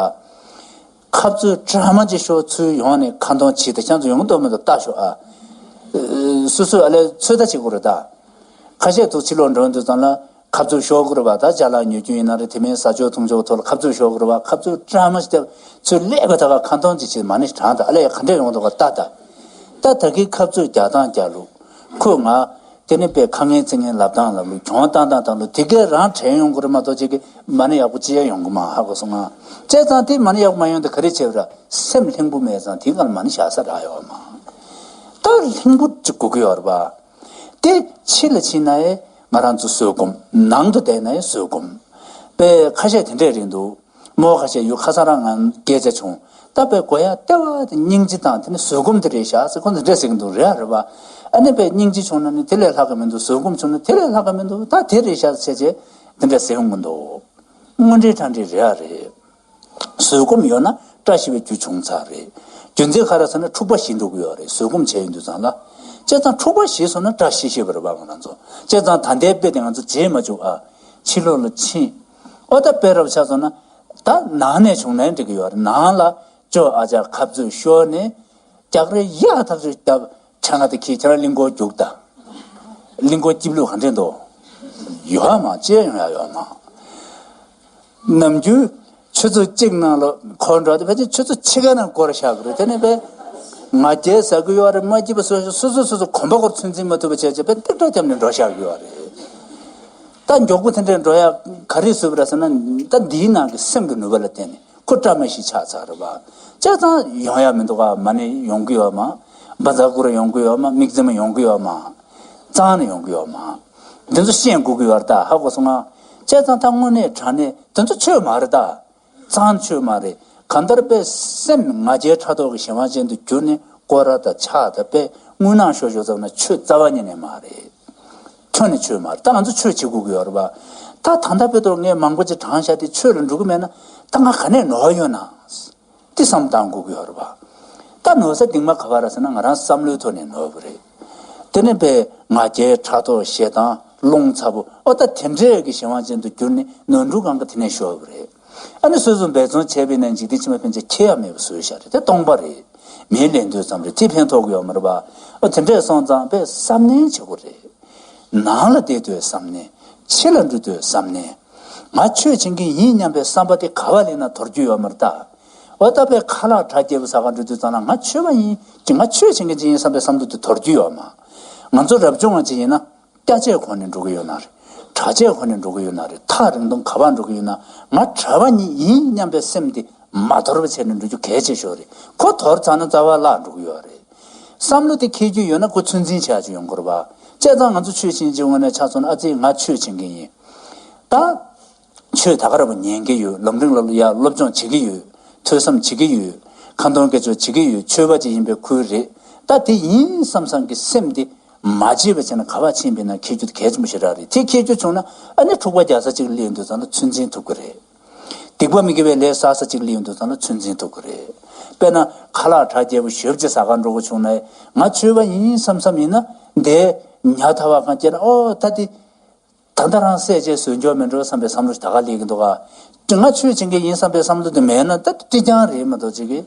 ཁ་རྩོད་དྲ་མ་ཅིག་ཤོར་ཚུལ་ཡོང་ནས་ཁ་འདོན་བྱེད་དེ་ཁྱེད་ཚོ་ཡོང་འདོད་མི་འདུག་ལྟ་ཤོག་ཨ། སོ་སོས་ཨ་ལས་ཚོད་ལྟ་བྱེད་དགོས་རེད་ད། ཁ་ཤས་ཚོ་ཕྱི་ལོགས་འགྲོ་དུས་ཙམ་ལ་ཁ་རྩོད་ཤོར་དགོས་རེད་བ། ད་ཅ་ལག་ཉོ་རྒྱུ་ཡིན་ན་རེད། དེ་མིན་ཟ་ཆོག་འཐུང་ཆོག་ཐོག་ལ་ཁ་རྩོད་ཤོར་དགོས་རེད་བ། ཁ་རྩོད་དྲ་མ་ཞིག་བརྒྱབ། ཚུར་སླེབས་པ་ད་ག་ཁ་འདོན་ཅིག་བྱེད་མ་ཎི་ཞིག་བགྲང་ད། ཨ་ལས་ག་འདྲས་ཡོང་འདུག་ག་ལྟ་ད། ད་ད་གིན་ཁ་རྩོད་རྒྱག་སྟངས་རྒྱག་ལུགས། ཁོས་ང་དེ་ནི་དཔེ་ཁ་ངན་ཚིག་ངན་ལབ་སྟངས་ལབ་ལུགས། གྱོང་བཏང་སྟངས་བཏང་ལུགས། དེ་གས་རང་དྲན་ཡོང་དགོས་རེད་མ་གཏོགས་ཅིག་གི་མ་ཎི་ཡག་པོ་ཅི་ཡང་ཡོང་གི་མ། ཧ་གོ་སོང་ང་། བྱས་ཙང་དེ་མ་ཎི་ཡག་པོ་མ་ཡོང་དུས་ག་རེ་བྱེད་པ་ར། སེམས་ལྷིང་པོ་མེད་ཙང་དེའི་སྒང་ལ་མ་ཎི་བཞག་ས་རག་ཡོད་མ། ད་ལྷིང་པོ་ཅིག་དགོས་ཀྱི་ཡོད་རེད་པ། དེ་ཕྱི་ལ་ཕྱིན་ན་ཡང་ང་རང་ཚོ་བཟོད་སྒོམ། ནང་དུ་བསྡད་ན་ཡང་བཟོད་སྒོམ། དཔེ་ཁ་ཤས་དེ་འདྲས་རེད་འདུག་མོ་ཁ་ཤས་ཡུལ་ཁ་སང་རང་ང་སྐད་ཆ་བྱུང་། ད་དཔེ་དགོས་ཡ་ལྟེ་བ་དེ་སྙིང་རྗེ་དང་དེ་ནི་བཟོད་སྒོམ་དེ་རེད་ཤག་ཟེར་ཁོང་ཚོ་འདྲས་ཟེར་གྱི་འདུག་རེད་རེད་པ། ཨ་ནི་དཔེ་སྙིང་རྗེ་བྱུང་ན་ནི་དེ་ལས་ལྷག་གི་མི་འདུག་བཟོད་སྒོམ་བྱུང་ན་དེ་ལས་ལྷག་གི་མི་འདུག་ད་དེ་རེད་ཤག་བྱས་བྱས་དེ་འདྲས་ཟེར་ཡོང་གི་འདུག་དངོས་འབྲེལ་ཁྲ་འབྲེལ་རེད་ཨ་རེད། བཟོད་སྒོམ་ཡོད་ན་བཀྲ་ཤིས་པའི་རྒྱུ་བྱུང་ཚར་རེད། རྒྱུ་མཚན་ག་རེ་ཟེར་ན་འཁྲུག་པ་ཞི་འགྲོ་གི་ཡོད་རེད། བཟོད་སྒོམ་བྱས་ཡོང་དུས་ཙམ་ལ། བྱས་ཙང་འཁྲུག་པ་ཞི་སོང་ན་བཀྲ་ཤིས་ཤིས་པ་རེད་པ་ང་རང་ཚོ། བྱས་ཙང་ད་ལྟའི་དཔེ་དེ་ང་ཚོ་བརྗེད་མ་བཅུག་ཨ། ཕྱི་ལོགས་ལ་ཕྱིན། ཨོ་ད་དཔེ་རབ་ཆགས་སོང་ན། ད་ནང་ནས་བྱུང་ན་འགྲིག་གི་ཡོད་རེད། ནང་ལ་ཅོ་ཨ་ཅག་ཁ་རྩོད་ཤོར་ནས། རྒྱག་རེས་ཡག་ཐག་ཆོད་རྒྱབ། ཁྲ་ང་དེ་ཁྱེད་ཁྱེད་རང་གླིང་སྐོར་རྒྱུགས་ད། གླིང་སྐོར་སྐྱིབ་ལུག་ག་འདྲས་འདུག་ཡོད་མ་བཅད་ཡོང་ཡ་ཡོད་མ། ནམ་རྒྱུན་ཆུ་ཚོད་གཅིག་ནང་ལ་འཁོར་འགྲོ་དེ་ཕལ་ཆེར་ཆུ་ཚོད་ཕྱེད་ཀ་ནང་སྐོར་བཞག་གི་རེད། དེ་ནས་པས་ང་རྒྱལ་ཟ་གི་ཡོད་རེད་མ་སྐྱིད་པ་སོ་སོ་སོ་སོ་སོ་གོམ་པ་སྐོར་ཚུན་ཚིན་མ་ཐུབ་པ་བྱས་བྱས་པས་ཏིག་ཏྲ་བརྒྱབ་ནས་འགྲོ་བཞག་གི་ཡོད་རེད། ད་མགྱོགས་པོ་དེ་འདྲས་འགྲོ་ཡ་ག་རེ་བཟོས་པ་རེད་ཟེར་ན། ད་འདིའི་ནང་གི་སེམས་ཀྱི་ནུས་པ་ལ་བརྟེན་ནས། ཁོ་བཀྲ་མ་ཤིས་ཆགས་ཚར་རེད་པ། བྱས་ཙང་ཡོང་ཡ་མི་འདུག་ག་མ་ཎི་ཡོང་གི་ཡོད་མ། བཛྲ་གུ་རུ་ཡོང་གི་ཡོད་མ། དམིགས་བརྩེ་མ་ཡོང་གི་ཡོད་མ། རྩ་ནས་ཡོང་གི་ཡོད་མ། འདི་ཚོ་ཤེས་དགོས་ཀྱི་ཡོད་རེད་ད། ཧ་གོ་སོང་ང་། བྱས་ཙང་ད་དངོས་གནས་དྲང་གནས་འདི་ཚོ་ཆོས་མ་རེད་ད། རྩ་ནས་ཆོས་མ་རེད། གང་ལྟར་དཔེ་སེམས་ང་རྒྱལ་ཕྲག་དོག་གི་གཞན་དབང་ཅན་དུ་གྱུར་ནས་སྐོར་ར་དང་ཕྱག་དང་དཔེ་དངུལ་ནང་ཤོར་ཤོར་ཙམ་ན་ཆོས་རྩ་བ་ཉིད་ནས་མ་རེད། ཁྱོན་ནས་ཆོས་མ་རེད། ད་ང་ཚོ་ཆོས་བྱེད་དགོས་ཀྱི་ཡོད་རེད་པ། ད་ད་ལྟ་དཔེ་ཐོག་ངས་མང་པོ་ཅིག་བགྲངས་བཞག་དེ་ཆོས་ལ་འགྲོ་གི་མེད་ན་ད་ང་ག་ནས་ནོར་ཡོད་ན། དེ་བསམ་བཏང་དགོས་ཀྱི་ཡོད་རེད་པ། ད་ནོར་ས་སྟིང་མ་ག་པར་རེད་ཟེར་ན་ང་རང་བསམ་བློའི་ཐོག་ནས་ནོར་བ་རེད། དེ་ནས་པས་ང་རྒྱལ་ཕྲག་དོག་ཞེ་སྡང་རླུང་ཚ་པོ་ཨོ་ད་དེ་འདྲས་ཀྱི་གཞན་དབང་ཅན་དུ་གྱུར་ནས་ནོར་འཁྲུལ་གང་ག་དེ་ནས་ཤོར་བ་རེད། ཨ་ནི་སོ་སོ་འབད་བརྩོན་བྱས་པས་ན་འཇིག་རྟེན་ཕྱི་མ་ཕན་ཆད་ཁྱེར་ཡ་མེད་པ་བཟོས་བཞག་རེད། དེ་སྟོང་པ་རེད། མིའི་ལས་འདོད་ཙམ་རེད། དེ་ཕན་ཐོགས་ཀྱི་ཡོད་མ་རེད་པ། ཨོ་དེ་འདྲས་སོང་ཙང་པས་བསམ་ནན་བྱེད་དགོས་རེད། ནང་ལ་བསྡད་དུས་བསམ་ནན། ཕྱི་ལ་འགྲོ་དུས་བསམ་ནན། ང་ཆོས་བྱེད་མཁན་ཡིན་སྙམ་པའི་བསམ་པ་དེ་ག་བ་སླེབས་ན་དོར་རྒྱུ་ཡོད་མ་རེད་ད། འོ་ད་པས་ཁ་ལག་གྲ་རྒྱས་པོ་ཟ་ག་འགྲོ་དུས་ཙམ་ལ་ང་ཆོས་པ་ཡིན་ཅི། ང་ཆོས་བྱེད་མཁན་ཅིག་ཡིན་བསམ་པའི་བསམ་བློ་དེ་དོར་རྒྱུ་ཡོད་མ། ང་ཚོ་རབ་བྱུང་བ་ཅིག་ཡིན་ན་སྐྱ་ཆས་གོན་ནས་འགྲོ་གི་ཡོད་ན་རེད། གྲྭ་ཆས་གོན་ནས་འགྲོ་གི་ཡོད་ན་རེད། ཐག་རིང་ཐུང་ག་པར་འགྲོ་གི་ཡོད་ན་ང་གྲྭ་པ་ཉིད་ཡིན་སྙམ་པའི་སེམས་དེ་མ་དོར་བ་བྱས་ནས་འགྲོ་རྒྱུ་གལ་ཆེ་ཤོས་རེད། ཁོ་དོར་ཚར་ན་རྩ་བ་བརླག་འགྲོ་གི་ཡོད་རེད། བསམ་བློ་དེ་འཁྱེར་རྒྱུ་ཡོད་ན་ཁོ་ཚོད་འཛིན་བྱ་རྒྱུ་ཡོང་གི་རེད་པ། བྱས་ཙང་ང་ཚོ་ཆོས་བྱེད་ཀྱི་ངོས་ནས་ཆ་མཚོན་ན་ཨ་ཙི་ང་ཆོས་བྱེད་མཁན་ཡིན། ད་ཆོས་ད་ག་རེ་བ་ཉན་གྱི་ཡོད། ལམ་རིམ་ལ་ཡ་སློབ་སྦྱོང་བྱེད་ཀྱི་ཡོད། ཐོས་བསམ་བྱེད་ཀྱི་ཡོད། ཁ་འདོན་སྐད་ཆ་བྱེད་ཀྱི་ཡོད། ཆོས་པ་ཅིག་ཡིན་པའི་ཁུལ་རེད། ད་དེ་ཡིན་བསམ་བསམ་གྱི་སེམས་དེ་མ་བརྗེད་པ་བྱས་ན་ག་པར་ཕྱིན་པ་ཡིན་ན་འཁྱེར་རྒྱུ་དེ་གལ་ཆེན་པོ་ཞེ་དྲག་རེད། དེ་འཁྱེར་རྒྱུ་བྱུང་ན་ཨ་ནི་འཁྲུག་པ་རྒྱག་ས་གཅིག་སླེབས་ཡོང་དུས་ཙམ་ལ་ཚོད་འཛིན་ཐུབ་ཀྱི་རེད། སྡིག་པ་མི་དགེ་བའི་ལས་བསགས་ས་གཅིག་སླེབས་ཡོང་དུས་ཙམ་ལ་ཚོད་འཛིན་ཐུབ་ཀྱི་རེད། དཔེར་ན་ཁ་ལག་གྲ་རྒྱས་པོ་ཞོབ་ཅིག་ཟ་གར་འགྲོ་དགོས་བྱུང་ན་ང་ཆོས་པ་ཡིན་བསམ་བསམ་ཡིན་ན་འདི་ཉལ་ཐ་བ་གང་སྐྱེས་ན་ཨོ་ད་དེ་ད་ལྟ་རང་བསད་རྗེས་བཟོས་འཇོག་མི་འགྲོ་བསམ་པའི་བསམ་བློ་ཞིག་ད་ག་སླེབས་ཀྱི་འདུག་ག་ང་ཆོས་བྱེད་མཁན་ཡིན་བསམ་པའི་བསམ་བློ་དེ་མེད་ན་ད་ཀྲི་རྐྱང་རེད་མ་གཏོགས་ཅིག་གི་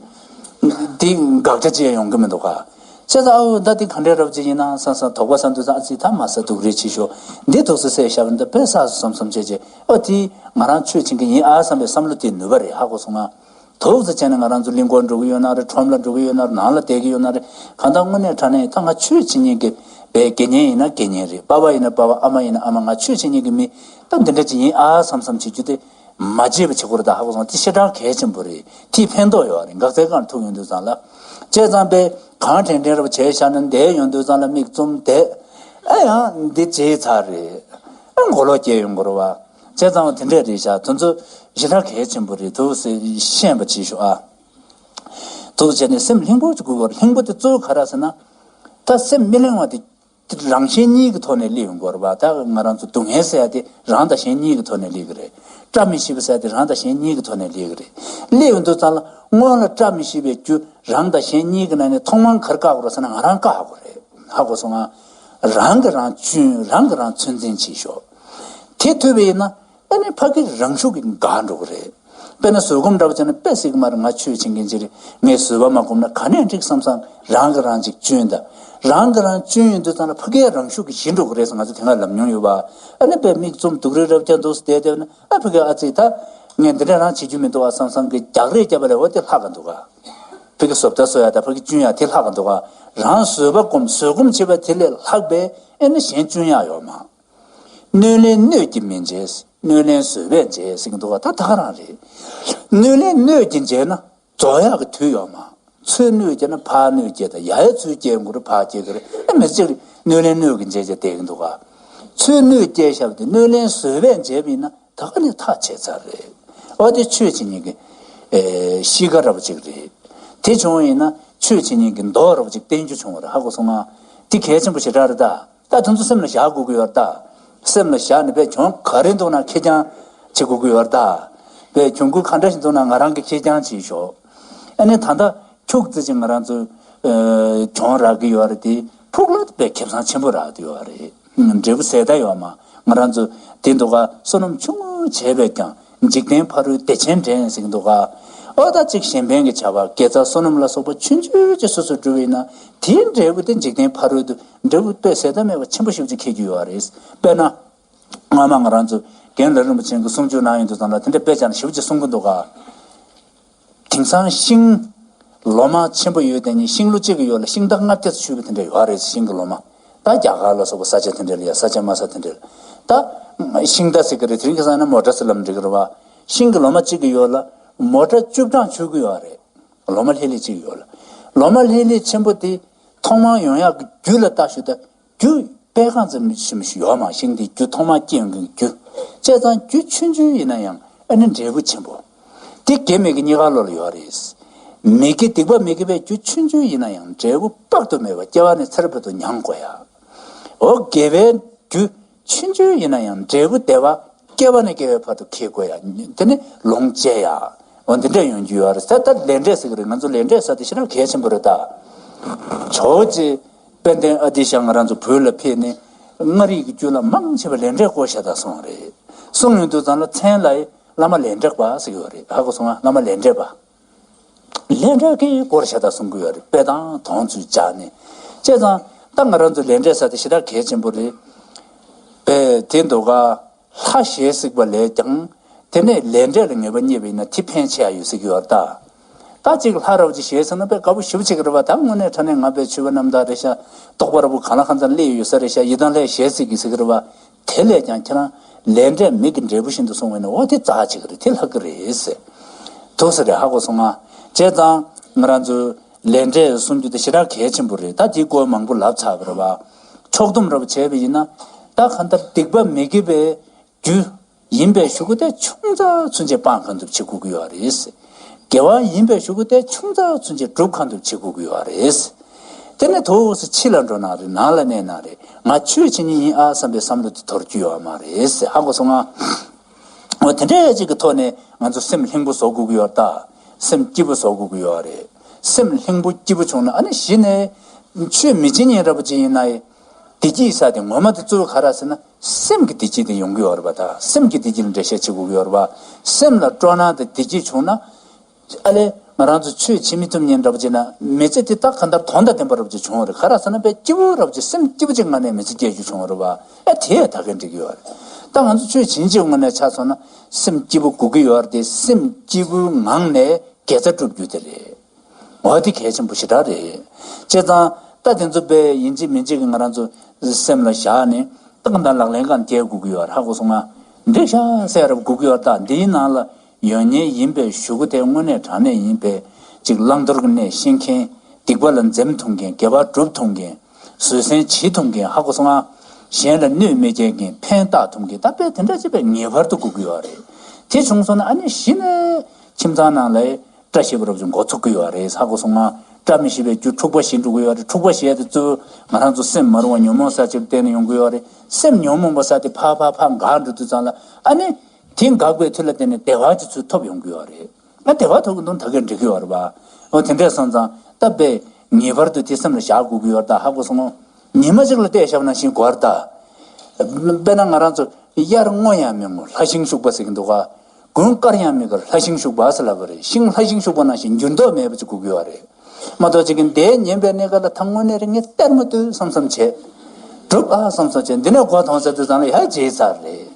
དེ་དགག་བྱ་ཅི་ཡང་ཡོང་གི་མི་འདུག་ག་བྱས་ཙང་ཨ་འོ་ད་དེ་ག་འདྲའི་རབ་ཅིག་ཡིན་ན་བསམ་བསམ་དོགས་པ་ཟ་འདུག་ཙང་ཨ་ཙི་ད་མ་ཟ་སྡུག་རེད་ཅེས་ཤོག་འདི་ཐུགས་སུ་བསད་བཞག་པ་འདི་དཔེ་བསགས་སུ་བསམ་བསམ་བྱས་རྗེས་ཨོ་དེ་ང་རང་ཆོས་བྱེད་མཁན་ཡིན་ཨ་བསམ་པའི་བསམ་བློ་དེ་ནུས་པ་རེད། ཧ་གོ་སོང་ང་། དུག་ཙེ་བྱས་ནས་ང་རང་ཚོ་གླིང་སྐོར་འགྲོ་གི་ཡོད་ན་རེད། ཁྲོམ་ལ་འགྲོ་གི་ཡོད་ན་རེད། ནང་ལ་བསྡད་ཀྱི་ཡོད་ན་རེད། གང་ལྟར་དངོས་གནས་དྲང་གནས་ད་ང་ཆོས་བྱེད་མཁན་གྱི་བའི་དགེ་བསྙེན་ཡིན་ན་དགེ་བསྙེན་རེད། པ་ཕ་ཡིན་ན་པ་ཕ། ཨ་མ་ཡིན་ན་ཨ་མ། ང་ཆོས་བྱེད་མཁན་གྱི་མི་ད་འདི་འདྲ་ཅིག་ཡིན་ཨ་བསམ་བསམ་བྱེད་རྒྱུ་དེ་མ་བརྗེད་པ་བྱེད་དགོས་རེད། ད་ཧ་གོ་སོང་། དེ་ཞེ་དྲག་གལ་ཆེན་པོ་རེད། དེས་ཕན་ཐོགས་ཡོད་རེད། འགག་རྩའི་སྒང་ཐུག་ཡོང་དུས་ཙང་ལ་བྱས་ཙང་པས་གང་དྲན་དྲན་རབ་བྱས་བཞག་ན་འདས་ཡོང་དུས་ཙང་ལ་མིག་བཙུམ་བསྡད་ཨ་ཡང་འདི་བརྗེད་ཚར་རེད། ཨ་མགོ་ལོག་སྐྱེ་ཡོང་དགོས་རེད་བ། བྱས་ཙང་དེ་འདྲས་རེད་ཤག་དེ་ཚོ་ཞེ་དྲག་གལ་ཆེན་པོ་རེད་འདུག་ཟེར་ཤེས་པ་བྱེད་ཤོག་ཨ། འདུག་བྱས་ནས་སེམས་ལྷིང་པོ་ཅིག་དགོས་པར། ལྷིང་པོ་དེ་གཙོ་བོ་ག་རེ་ཟེར་ན། ད་སེམས་མི་ལྷིང་བ་དེ་ རང་གཞན་གཉིས་ཀྱི་ཐོག་ནས་སླེབས་ཡོང་གི་ཡོད་རེད་པ། ད་ང་རང་ཚོ་སྡུག་བསྔལ་ཟེར་ཡ་དེ་རང་དང་གཞན་གཉིས་ཀྱི་ཐོག་ནས་སླེབས་ཀྱི་རེད། བཀྲ་མི་ཤིས་པ་ཟེར་ཡ་དེ་རང་དང་གཞན་གཉིས་ཀྱི་ཐོག་ནས་སླེབས་ཀྱི་རེད། སླེབས་ཡོང་དུས་ཙམ་ལ་སྔོན་ལ་བཀྲ་མི་ཤིས་པའི་རྒྱུ་རང་དང་གཞན་གཉིས་ཀྱི་ནང་ནས་ཐོག་མར་ག་རེ་བཀག་དགོས་རེད་ཟེར་ན། ང་རང་བཀག་དགོས་རེད། ཧ་གོ་སོང་ང་། རང་གིས་རང་སྐྱོན། རང་གིས་རང་ཚོད་འཛིན་བྱེད་ཤོག་དེ་ཐུབ་པ་ཡིན་ན། ཨ་ནི་ཕ་གི་རང་ཤུགས་ཀྱིས་འགག་འགྲོ་གི་རེད། དཔེར་ན་བཟོད་སྒོམ་འདྲ་བོ་བྱས་ན་དཔེ་སྲིད་ཀྱི་མ་རེད། ང་ཆོས་བྱེད་མཁན་ཅིག་རེད། ངས་བཟོད་པ་མ་བསྒོམས་ན་ག་ནས་འགྲིག་བསམ་བསམ། རང་གིས་རང་ཅིག་སྐྱོན་དང་། རང་གིས་རང་སྐྱོན་ཡོང་དུས་ཙམ་ལ་ཕ་གིའི་རང་ཤུགས་ཀྱིས་ཞི་འགྲོ་གི་རེད་ཟེར་ང་ཚོ་དེ་སྔ་ལབ་མྱོང་ཡོད་པ། ཨ་ནི་དཔེ་མིག་བཙུམ་སྡུག་རུས་རབ་རྒྱབ་འདུག་བསྡད་བསྡད་ན། ཨ་ཕ་གི་ཨ་ཙི་ད་ངས་འདི་འདྲ་རང་བྱེད་རྒྱུ་མི་འདུག་ཨ་བསམ་བསམ་གི་རྒྱག་རེས་བརྒྱབ་པ་ལས་འོ་དེ་ལྷག་ག་འདུག་ག་ཕ་གི་བཟོ་ལྟ་བཟོ་ཡ་དང་ཕ་གི་སྐྱོན་ཡ་དེ་ལྷག་ག་འདུག་ག་རང་བཟོད་པ་བསྒོམ། བཟོད་སྒོམ་བྱེད་པ་དེ་ལས་ལྷག་པའི་ཨ་ནི་གཞན་སྐྱོན་ཡ་ཡོད་མ། གནོད་ལན་གནོད་ཀྱིས་མི་འཇལ། གནོད་ལན་བཟོད་པས་འཇལ་ཟེར་གྱི་འདུག་ག་ད་ད་ག་རང་རེད། གནོད་ལན་གནོད་ཀྱིས་འཇལ་ན་རྫོགས་ཡག་གི་དུས་ཡོད་མ། ཚུར་གནོད་སྐྱེལ་ན་ཕར་གནོད་སྐྱེལ་དང་། ཡ་ཡ་ཚུར་སྐྱེལ་དགོས་རེད། ཕར་སྐྱེལ་དགོས་རེད། ཨ་མི་ཚེ་གཅིག་གནོད་ལན་གནོད་ཀྱིས་འཇལ་བྱས་བསྡད་ཀྱི་འདུག་ག་ཚུར་གནོད་སྐྱེལ་བཞག་པ་དེ་གནོད་ལན་བཟོད་པས་འཇལ་བ་ཡིན་ན་ད་ག་ནས་ཐག་ཆོད་ཚར་རེད། འོ་དེ་ཆོས་བྱེད་མཁན་གྱི་ཨེ་གཤིས་ཀ་འདྲ་པོ་ཅིག་རེད། དེ་བྱུང་བ་ཡིན་ན་ཆོས་བྱེད་མཁན་གྱི་མདོག་འདྲ་པོ་ཅིག་བསྟན་རྒྱུ་བྱུང་བ་རེད། ཧ་གོ་སོང་ང་། དེ་གལ་ཆེན་པོ་ཞེ་དྲག་རེད་ད། ད་དེ་ཚོ་སེམས་ལ་བཞག་དགོས་ཀྱི་ཡོད་རེད་ད། སེམས་ལ་བཞག་ནས་པས་གྱོང་ག་རེ་འདུག་ན་ཁེར་རྐྱང་བྱེད་དགོས་ཀྱི་ཡོད་རེད་ད། པས་གྱོང་གུན་ག་འདྲ་ཞིག་འདུག་ན་ང་རང་གིས་ཁེར་རྐྱང་བྱེད་ཤོག་ཨ་ནི་ད་ལྟ་ཁྱུག་ཙམ་ཅིག་ང་རང་ཚོ་ཨ་གྱོང་རག་གི་ཡོད་རེད་དེ། ཕུགས་ལ་པས་ཁེ་བཟང་ཆེན་པོ་རག་གི་ཡོད་རེད། འབྲས་བུ་ཟད་ད་ཡོད་མ། ང་རང་ཚོ་དེ་འདུག་ག་བསོད་ནམས་ཆུང་ངུ་བྱས་པས་ཀྱང་འཇིག་རྟེན་ཕ་རོལ་བདེ་ཆེན་འདྲེན་ཟེར་གྱི་འདུག་ག་འོ་ད་ཅིག་གཞན་ཕན་གྱི་བྱ་བ། དགེ་རྩ་བསོད་ནམས་ལ་སོགས་པ་ཆུང་ཆུང་ཅིག་སོ་སོས་བསྒྲུབས་པ་ཡིན་ན། དེའི་འབྲས་བུ་དེ་འཇིག་རྟེན་ཕ་རོལ་ཏུ་འབྲས་བུ་དཔེ་ཟད་མཐའ་མེད་པ་ཆེན་པོ་ཞེ་པོ་ཅིག་འཁྱེར་གྱི་ཡོད་རེད། དཔེར་ན། སྔོན་མ་ང་རང་ཚོ་རྒན་ལགས་རིན་པོ་ཆེ་གིས་གསུང་ཆོས་གནང་ཡོང་དུས་ཙམ་ལ་དེ་འདྲ་དཔེ་ཆ་ནས་ཞེ་པོ་ཅིག་གསུང་གི་འདུག་ག་དེང་སང་ཤིང་ལོ་མ་ཆེན་པོ་ཡོད་དེ་ནི་ཤིང་ལོ་གཅིག་གི་ཡོལ་ལ་ཤིང་རྟ་ལྔ་བརྒྱ་ཚོ་ཆུད་པ་དེ་འདྲ་ཡོད་རེད། ཤིང་གི་ལོ་མ། ད་རྒྱ་གར་ལ་སོགས་པ་ས་ཆ་དེ་འདྲ་ལ་ཡ། ས་ཆ་དམའ་ས་དེ་འདྲ་ལ། ད་ཤིང་རྟ་ཟེར་གི་རེད། དེ་རིང་ཁ་སང་ན་མོ་ཊ་ཟེར་ལབ་འགྲིག་གི་རེད་བ། ཤིང་གི་ལོ་མ་གཅིག་གི་ཡོལ་ལ་མོ་ཊ་བཅུ་གྲངས་ཆུད་གི་ཡོད་རེད། ལོ་མ་ལྷེ་ལྷེ་གཅིག་ཡོད་ལ། ལོ་མ་ལྷེ་ལྷེ་ཆེན་པོ་དེ་ཐོག་མར་ཡོང་ཡག་གི་རྒྱུ་ལ་ལྟ་ཞུ་ད། རྒྱུ་པད་ཁ་ཙམ་ཞིག་ཡོད་མ། ཤིང་དེ་རྒྱུ་ཐོག་མར་སྐྱེ་ཡོང་གི་རྒྱུ། བྱས་ཙང་རྒྱུ་ཆུང་ཆུང་ཡིན་ན་ཡང་ཨ་ནི་འབྲས་བུ་ཆེན་པོ། དེ་དགེ་མི་དགེ་གཉིས་ཀ་བློ་ལ་ཡོད་རེད། མི་དགེ་སྡིག་པ་མི་དགེ་བའི་རྒྱུ་ཆུང་ཆུང་ཡིན་ན་ཡང་འབྲས་བུ་དཔག་ཏུ་མེད་པ་སྐྱེ་བ་ནས་ཚེ་རབས་བར་དུ་མྱང་དགོས་ཡ། འོ་དགེ་བའི་རྒྱུ་ཆུང་ཆུང་ཡིན་ན་ཡང་འབྲས་བུ་བདེ་བ་སྐྱེ་བ་ནས་སྐྱེ་བའི་བར་དུ་འཁྱེར་དགོས་ཡ། དེ་ནི་ལོངས་སྤྱད་ཡ། འོ་འདི་འདྲ་ཡོང་རྒྱུ་ཡོད་རེད་ཟེར། ད་ལས་འབྲས་ཟེར་གི་རེད། ང་ཚོ་ལས་འབྲས་ཟེར་དེ་ཞེ་དྲག་གལ་ཆེན་པོ་རེད་ད། ཇོ་བོ་རྗེ་དཔལ་ལྡན་ཨ་ཏི་ཤ་ང་རང་ཚོ་བོད་ལ་ཕེབས་ནས་མངའ་རིས་ཀྱི་རྒྱུད་ལ་མང་ཆེ་བ་ལས་འབྲས་སྐོར་ཞེ་དྲག་གསུངས་རེད། གསུངས་ཡོང་དུས་ཙམ་ལ་མཚན་ལ་བླ་མ་ལས་འབྲས་པ་ཟེར་གྱི་ཡོད་རེད། ཧ་གོ་སོང་ང་། བླ་མ་ལས་འབྲས་པ། ལས་འབྲས་ཀྱི་སྐོར་ཞེ་དྲག་གསུང་གི་ཡོད་རེད། དཔེ་དང་དོན་ཚུལ་སྦྱར་ནས། བྱས་ཙང་ད་ང་རང་ཚོ་ལས་འབྲས་ཟེར་དེ་ཞེ་དྲག་གལ་ཆེན་པོ་རེད། དཔེ་དེ་འདུག་ག་ལྷ་ཞེས་གཟིགས་པ་ལས་ཀྱང་། དེ་ནས་ལས་འབྲས་ལ་ངེས་པ་རྙེད་པ་ཡིན་ན་དེ་ཕན་ཆེ་ཡ་ཡོད་ཟེར་གྱི་ཡོད་རེད་ད། ད་ཅིག་ལྷ་རབ་ཅིག་ཞེས་ཟེར་ན་དཔེ་དགའ་པོ་ཞེ་པོ་བྱེད་ཀྱི་རེད་བ། ད་དངོས་གནས་དྲང་གནས་ང་དཔེ་ཆོས་པ་རྣམ་དག་རེད་ཤག་རྟོགས་པ་རབ་གང་ལ་གང་འཚམ་སླེབས་ཡོད་ས་རེད་ཤག་ཡི་དམ་ལྷ་ཞེས་གཟིགས་ཀྱི་ཟེར་གྱི་རེད་བ། དེ་ལས་ཀྱང་ཁྱེད་རང་ལས་འབྲས་མི་གི་འབྲས་བུ་བཞིན་དུ་སོང་བས་ན་འོ་དེ་རྩ་ཆེ་གི་རེད། དེ་ལྷག་གི་རེད་ཟེར། འདུག་ས་རེད། ཧ་གོ་སོང་ང་། བྱས་ཙང་ང་རང་ཚོ་ལས་འབྲས་གསུང་རྒྱུ་དེ་ཞེ་དྲག་གལ་ཆེན་པོ་རེད། ད་དེའི་སྐོར་མང་པོ་ལབ་ཚར་བ་རེད་བ། ཕྱོགས་བསྡོམས་རབ་བྱས་པ་ཡིན་ན། ད་གང་ལྟར་སྡིག་པ་མི་དགེ་བའི་རྒྱུ་ཡིན་པའི་གཞུག་གུ་དེ་ཆུང་ཙག་ཚུན་ཆད་སྤང་གང་ཐུབ་བྱེད་དགོས་ཀྱི་ཡོད་རེད། དགེ་བ་ཡིན་པའི་གཞུག་གུ་དེ་ཆུང་ཙག་ཚུན་ཆད་སྒྲུབ་གང་ཐུབ་བྱེད་དགོས་ཀྱི་ཡོད་རེད། དེ་ནས་དུས་སུ་ཕྱི་ལ་འགྲོ་ན་རེད། ནང་ལ་གནས་ན་རེད། ང་ཆོས་བྱེད་མཁན་ཡིན་ཨ་བསམ་པའི་བསམ་བློ་དེ་དོར་རྒྱུ་ཡོད་མ་རེད། ཧ་གོ་སོང་ང་། འོ་དེ་འདྲའི་ཅིག་གི་ཐོག་ནས་ང་ཚོ་སེམས་ལྷིང་པོ་བཟོ་དགོས་ཀྱི་ཡོད་ད། སེམས་སྐྱིད་པོ་བཟོ་དགོས་ཀྱི་ཡོད་རེད། སེམས་ལྷིང་པོ་སྐྱིད་པོ་བྱུང་ན་ཨ་ནི་གཞི་ནས་ཆོས་མི་བྱེད་མཁན་འདྲ་པོ་ཅིག་ཡིན་ན་ཡི། བདེ་སྐྱིད་ས་དེ་ངོ་མ་དེ་གཙོ་བོ་ག་རེ་ཟེར་ན། སེམས་ཀྱི་བདེ་སྐྱིད་དེ་ཡོང་གི་ཡོད་རེད་པ། ད་སེམས་ཀྱི་བདེ་སྐྱིད་ལ་འགྲེལ་བཤད་བྱེད་དགོས་ཀྱི་ཡོད་རེད་པ། སེམས་ལ་སྤྲོ་སྣང་དང་བདེ་སྐྱིད་བྱུང་ན། ཨ་ལས་ང་རང་ཚོ་ཆོས་བྱེད་མི་ཐུབ་མཁན་འདྲ་པོ་བྱས་ན་མི་ཚེ་དེ་ད་གང་ལྟར་དོན་དང་ལྡན་པ་འདྲ་པོ་ཅིག་བྱུང་བ་རེད། ག་རེ་ཟེར་ན་དཔེ་སྐྱིད་པོ་འདྲ་པོ་ཅིག་སེམས་སྐྱིད་པོ་ཅིག་ངང་ནས་མི་ཚེ་སྐྱེལ་རྒྱུ་བྱུང་བ་རེད་པ། ཨ་དེ་ད་གིན་འགྲིག་གི་ཡོད་རེད། ད་ང་ཚོ་ཆོས་བྱེད་ཀྱི་ངོས་ནས་ཆ་མཚོན་ན་སེམས་སྐྱིད་པོ་དགོས་ཀྱི་ཡོད་རེད་དེ། སེམས་སྐྱིད་པོའི་ངང་ནས་དགེ་རྩ་སྒྲུབ་རྒྱུ་དེ་རེད། འོ་དེ་གལ་ཆེན་པོ་ཞེ་དྲག་རེད། བྱས་ཙང་ད་དེ་ཚོ་དཔེ་ཡིན་གཅིག་མིན་གཅིག་གི་ང་རང་ཚོ་སེམས་ལ་བཞག་ནས་ཏག་ཏག་ལག་ལེན་སྒང་སྐྱེལ་དགོས་ཀྱི་ཡོད་རེད། ཧ་གོ་སོང་ང་། འགྲིག་ཤག་ཟེར་རབས་དགོས་ཀྱི་ཡོད་རེད། ད་འདིའི་ནང་ལ་ཡོད་མཁན་ཡིན་པའི་གཞུག་གུ་དེ་དངོས་གནས་དྲང་གནས་ཡིན་པའི་ཅིག་བླང་དོར་གྱི་གནས་ཤེས་མཁན། སྡིག་པ་ལ་འཛེམ་ཐུབ་མཁན། དགེ་བ་སྒྲུབ་ཐུབ་མཁན། བཟོད་བསྲན་བྱེད་ཐུབ་མཁན། ཧ་གོ་སོང་ང་། གཞན་ལ་གནོད་མི་སྐྱེལ་མཁན། ཕན་བཏགས་ཐུབ་མཁན། ད་དཔེ་དེ་འདྲ་ཅིག་དཔེ་ངེས་པར་དུ་དགོས་ཀྱི་ཡོད་རེད། དེ་བྱུང་སོང་ན་ཨ་ནི་གཞི་ནས་ཁྱིམ་ཚང་ནང་ལ་བཀྲ་ཤིས་པ་རབ་ཅིག་འགོ་ཚུགས་ཀྱི་ཡོད་རེད། ཧ་གོ་སོང་ང་། བཀྲ་མི་ཤིས་པའི་རྒྱུ་འཁྲུག་པ་ཞི་འགྲོ་གི་ཡོད་རེད། འཁྲུག་པ་ཞི་ཡ་དེ་གཙོ་བོ་ང་རང་ཚོ་སེམས་མ་རུང་བ་ཉོན་མོངས་ཟེར་ཅིག་བརྟེན་ནས་ཡོང་གི་ཡོད་རེད། སེམས་ཉོན་མོངས་པ་ཟེར་དེ་ཕར་ཕར་ཕར་འགག་འགྲོ་དུས་ཙམ་ལ་ཨ་ནི། དེ་འགག་པའི་མཐུ་ལ་བརྟེན་ནས་བདེ་བ་ཅིག་ཚུར་ཐོབ་ཡོང་གི་ཡོད་རེད། ང་བདེ་བ་ཐོབ་ཀྱི་འདུག་ད་གས་འགྲིག་གི་ཡོད་རེད་པ། འོ་དེ་འདྲས་སོང་ཙང་སྟབས་བདེ་ངེས་པར་དུ་དེ་སེམས་ལ་བཞག་དགོས་ཀྱི་ཡོད་རེད། ད་ཧ་གོ་སོང་ངོ་། ཉི་མ་གཅིག་ལ་བལྟས་བཞག་པ་ནང་བཞིན་དགོས་རེད་ད། དཔེར་ན་ང་རང་ཚོ་དབྱར་སྔོ་ཡང་མི་སྔོ་ལྷ་ཤིང་ཤུག་པ་ཟེར་གྱི་འདུག་ག་དགུན་དཀར་ཡང་མི་དཀར་ལྷ་ཤིང་ཤུག་པ་ཟེར་ལབ་པ་རེད། ཤིང་ལྷ་ཤིང་ཤུག་པ་ནང་བཞིན་འགྱུར་ལྡོག་མེད་པ་ཅིག་དགོས་ཀྱི་ཡོད་རེད། མ་གཏོགས་ཅིག་གིས་འདས་ཉན་པའི་གནས་སྐབས་ལ་ད་དངོས་གནས་རེད་ངས་ལྟད་མོ་ལྟོས་བསམ་བསམ་བྱས། གྲུབ་ཨ་བསམ་བསམ་བྱས་འདི་ནས་མགོ་ཐོན་ཚར་དུས་ཙམ་ལ་ཡ་བརྗེད་ཚར་རེད།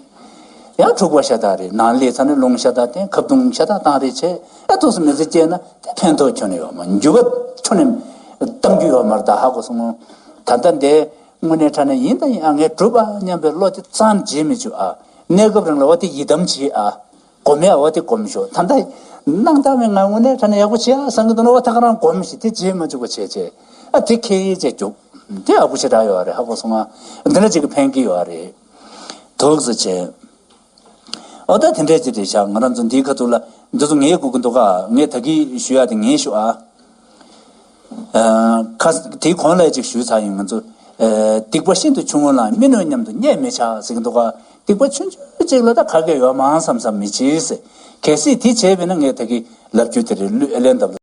ཡང་འཁྲུག་པ་ཤ་སྟག་རེད། ནང་ལས་ཚར་ནས་རླུང་ཤ་སྟག་བསྟན། ཁ་བརྡུང་ཤ་སྟག་བཏང་རེས་བྱས། ཨ་ཐུགས་སུ་མི་ཚེ་སྐྱེལ་ན་དེ་ཕན་ཐོགས་ཁྱོན་ནས་ཡོད་མ། འགྱུར་བ་ཁྱོན་ནས་གཏང་རྒྱུ་ཡོད་མ་རེད། ད་ཧ་གོ་སོང་ངོ་། ད་ལྟ་འདས་དངོས་གནས་དྲང་གནས་ཡིན་དང་ཡིན་ཨ་ངས་གྲུབ་ཨ་སྙམ་པའི་བློ་དེ་ཙམ་བརྗེད་མི་བཅུག་ཨ། གནས་སྐབས་རིང་ལ་བ་དེ་ཡི་དམ་བྱེད་ཨ། གོམས་ཡ་བ་དེ་གོམས་ཤོག་ད་ལྟ་སྣང་དག་མེད་ང་དངོས་གནས་དྲང་གནས་ཡག་པོ་བྱེད་ཨ་བསམ་གི་འདུག་ན་བ་ད་ག་རང་གོམས་ཤིག་དེ་བརྗེད་མ་བཅུག་པ་བྱས་བྱས། ཨ་དེ་ཁེ་ཡི་བྱས་བཅུག་དེ་ཡག་པོ་ཞེ་དྲག་ཡོད་རེད། ཧ་གོ་སོང་ང་། འདི་འདྲ་ཅིག་གི་ཕན་གི་ཡོད་རེད། ཐུགས་སུ་ཆེ། ཨོ་ད་དེ་འདྲས་ཅིག་རེད་ཤག་ང་རང་ཚོ་འདིའི་ཁ་ཐུག་ལ་འདི་ཚོ་ངས་སྒུག་གི་འདུག་ག་ངས་ད་གིན་ཞུ་ཡ་དེ་ངས་ཞུ་ཨ། ཨ། ཁ་དེའི་གོང་ལ་ཅིག་ཞུས་ཚར་ཡིན། ང་ཚོ་ཨ། སྡིག་པ་ཤིན་ཏུ་ཆུང་ངུ་ལའང་མི་གནོད་སྙམ་དུ་བརྙས་མི་བྱ་ཟེར་གི་འདུག་ག་སྡིག་པ་ཆུང་ཆུང་ཅིག་ལ་ད་ག་གེ་ཡོད་མང་བསམ་བསམ་མི་བྱེད་ཟེར། གལ་སྲིད་དེ་བྱས་པས་ན་ངས་ད་གིན་ལབ་རྒྱུ་དེ་རེད། གླུ་ཨེ་ལན་འདབས་ལ།